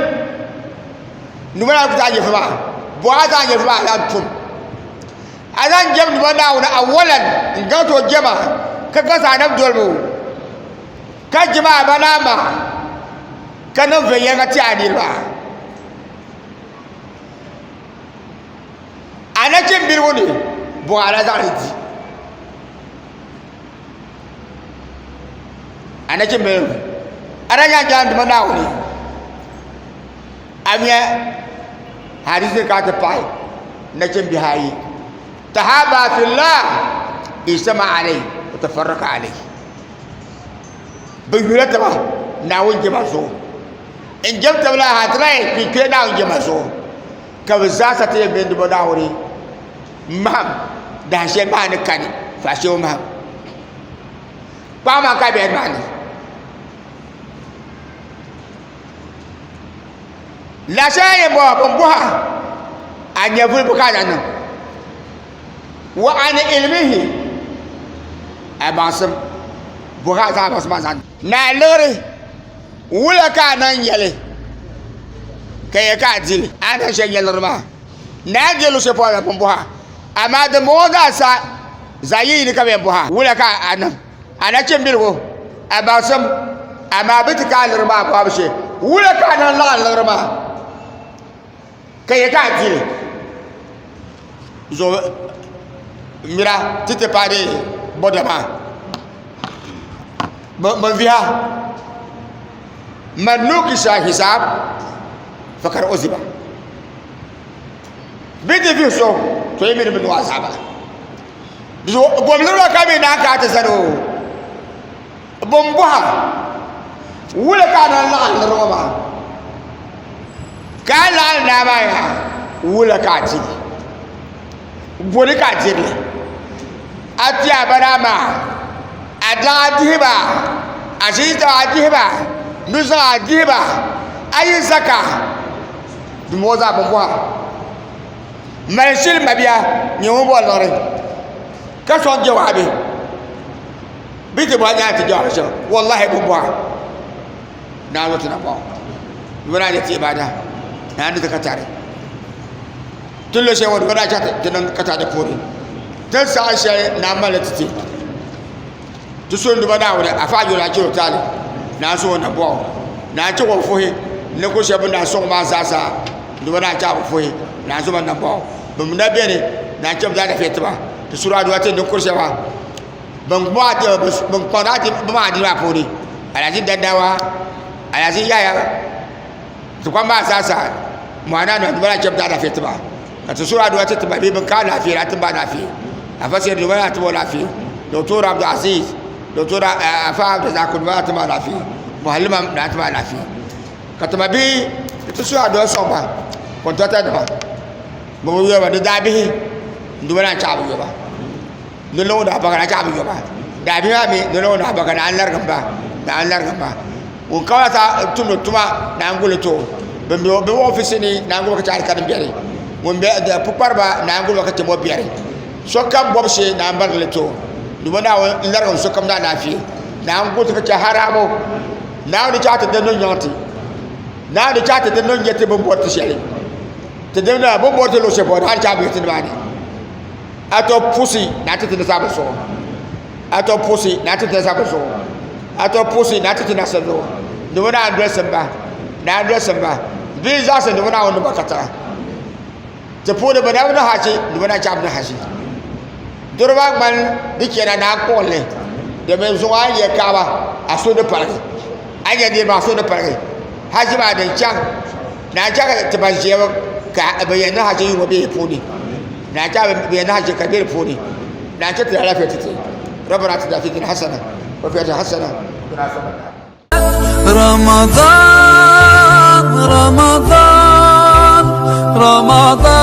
numa ku zaɣ nyɛvuli maa bɔhi a zaɣ nyɛvuli maa zaŋ tum a zaŋ jɛm numa naawuni awalan n gaŋ ti o jɛma ka gaŋ anabi dolibu Ka jɛma a ba naa maa, ka niŋ viɛnyɛliŋga ti a niriba. A nachimbiligu ni, buɣa a daa zaŋ li di. A nachimbiligu ni, a daa nyaŋ jɛma Duuma Naawuni. A nya hadiisi ka a ti pahi nachimbihi ayi. Tahaba fillah ijtama alayhi wa tafarraqa alayhi. Bɛ yula taba Naawuni jɛma zuɣu n jɛm taba la ha ti lahi kpi kpe Naawuni jɛma zuɣu ka bɛ zaa sa ti yɛn be n-dibɔ Naawuni mahim dahin shɛli maa ni kani faashee mahim kpaŋ maa ka bɛ maa ni la shɛli yɛn bɔŋɔ bɛn bɔha a nyɛvuli bɛ ka a na niŋ wa an ilmihi a baŋsim bɔha a zaŋ a baŋsim maa zaŋ naa liɣiri wula ka a niŋ nyɛli ka yɛ ka a dili a niŋ shɛli nyɛ liɣiri maa naa di luɣu shɛli polo la pun bɔha amaa din bɔŋɔ zaa sa zaɣ yini ka bɛ yɛn bɔha wula ka a niŋ a nachimbiligu a baŋsim amaa bɛ ti ka a liɣiri maa bɔhabu shee wula ka a niŋ laɣim liɣiri maa ka yɛ ka a dili zuɣu mira ti ti paai bɔda maa bin viha man nukisha hisaab fakad uziba bi ti vihi so to yi mi ni bi niŋ azaaba gomliriba ka mi naan ka a ti zani o Bin bɔha wula ka a na laɣim niriba maa ka a laɣim naa maa yaa wula ka a dili boli ka a dirili a ti a ba naa maa a daŋ a dihi ba a ʒii taba a dihi ba nuzaŋ a dihi ba a yi zaka dimbɔŋɔ zaa bin bɔha mali shili mabia nyɛ ŋun bɔri liɣiri ka sɔŋ jawaabi Bɛ ti bɔhi nyaa ti jɔhiri shɛba, wallahi bɛ bɔha Naawuni ti na bɔhi bɛ daa ti ibaada Naawuni ti ka tari ti lo shɛli ŋɔ bɛ daa chaŋ ti niŋ ka tari di puuni ti saha shɛli naa mali ti ti ti so n-duba Naawuni afa yuli a chɛ o taali naa so o na bɔhi naa chɛ o fuhi ni ku shɛba bɛ naa sɔŋ maa zaa sa duba naa chɛ a bi fuhi naa so ba na bɔhi bɛ na beni naa chɛ bɛ daa lafiya tiba ti suri aduwa ti ni kuri shɛba Bin kpaŋdi a bi maa adiini maa puuni Alhaji Dandawa Alhaji Yahaya dukpani maa zaa sa Moana nima dukpani maa chɛbu daalaafee tiba ka ti suhuri aduwa ti tiba bee bin ka alaafee la ti ba alaafee afa sɛri dukpani maa ti ba alaafee Doctor Abdul Aziz Doctor afa Abdulrazak dukpani maa ti ba alaafee Muhalima naa ti ba alaafee ka ti ma bihi ti suhi aduwa sɔŋ ba kontata nima bi bi yɔba ni daabihi dukpani maa chaɣa bi yɔba. Di niŋ o daa baka na chaɣa bi yoba. Daa bihi maa mi di niŋ o daa baka na an larigim ba. Naawuni larigim ba. Ŋun kamata tumdi tuma Naawuni guli ti o. Bin be bɛ ofiisi ni Naawuni guli ba ka chɛ alika din biɛri. Ŋun be pukpariba Naawuni guli ba ka chɛ mo biɛri. Sokam bɔbu shee Naawuni barigili ti o. Duuma Naawuni n larigim sokam ni alaafee. Naawuni guli ti ka chɛ haramu. Naawuni di chɛ a ti di niŋ nyaŋ ti. Naawuni di chɛ a ti di niŋ nyɛ ti bini bɔri ti shɛli. Ti di bini bɔri ti luɣ shɛli polo Naawuni di chɛ a bɛ ti nimaani. A to pusi na ti ti nasara zuɣu. A to pusi na ti ti nasara zuɣu. A to pusi na ti ti nasara zuɣu. Duuma Naawuni dolisi ba. Naawuni dolisi ba. Bɛ yi zaɣisi Duuma Naawuni ni ba katiŋa. Ti puuni bɛ na bi ni hachi, Duuma na chaɣi bi ni hachi. Doro maa ŋmani di chana ni a kpuɣi li, domin zuŋɔ a ni yɛ kaɣaba a suhu ni paligi, a ni yɛ niriba a suhu ni paligi. Haji maa din chaŋ ni a chaŋ ti ban ʒiya ka bɛ yɛn niŋ haji yuŋɔ bɛ di puuni, ni a chaŋ bɛ yɛn niŋ haji ka bɛ di puuni, ni a chɛ ti alaafee ti ti. Rabbana atina fi dunya hasana wa fil akhirati hasana wa qina azaban nar. رمضان رمضان رمضان.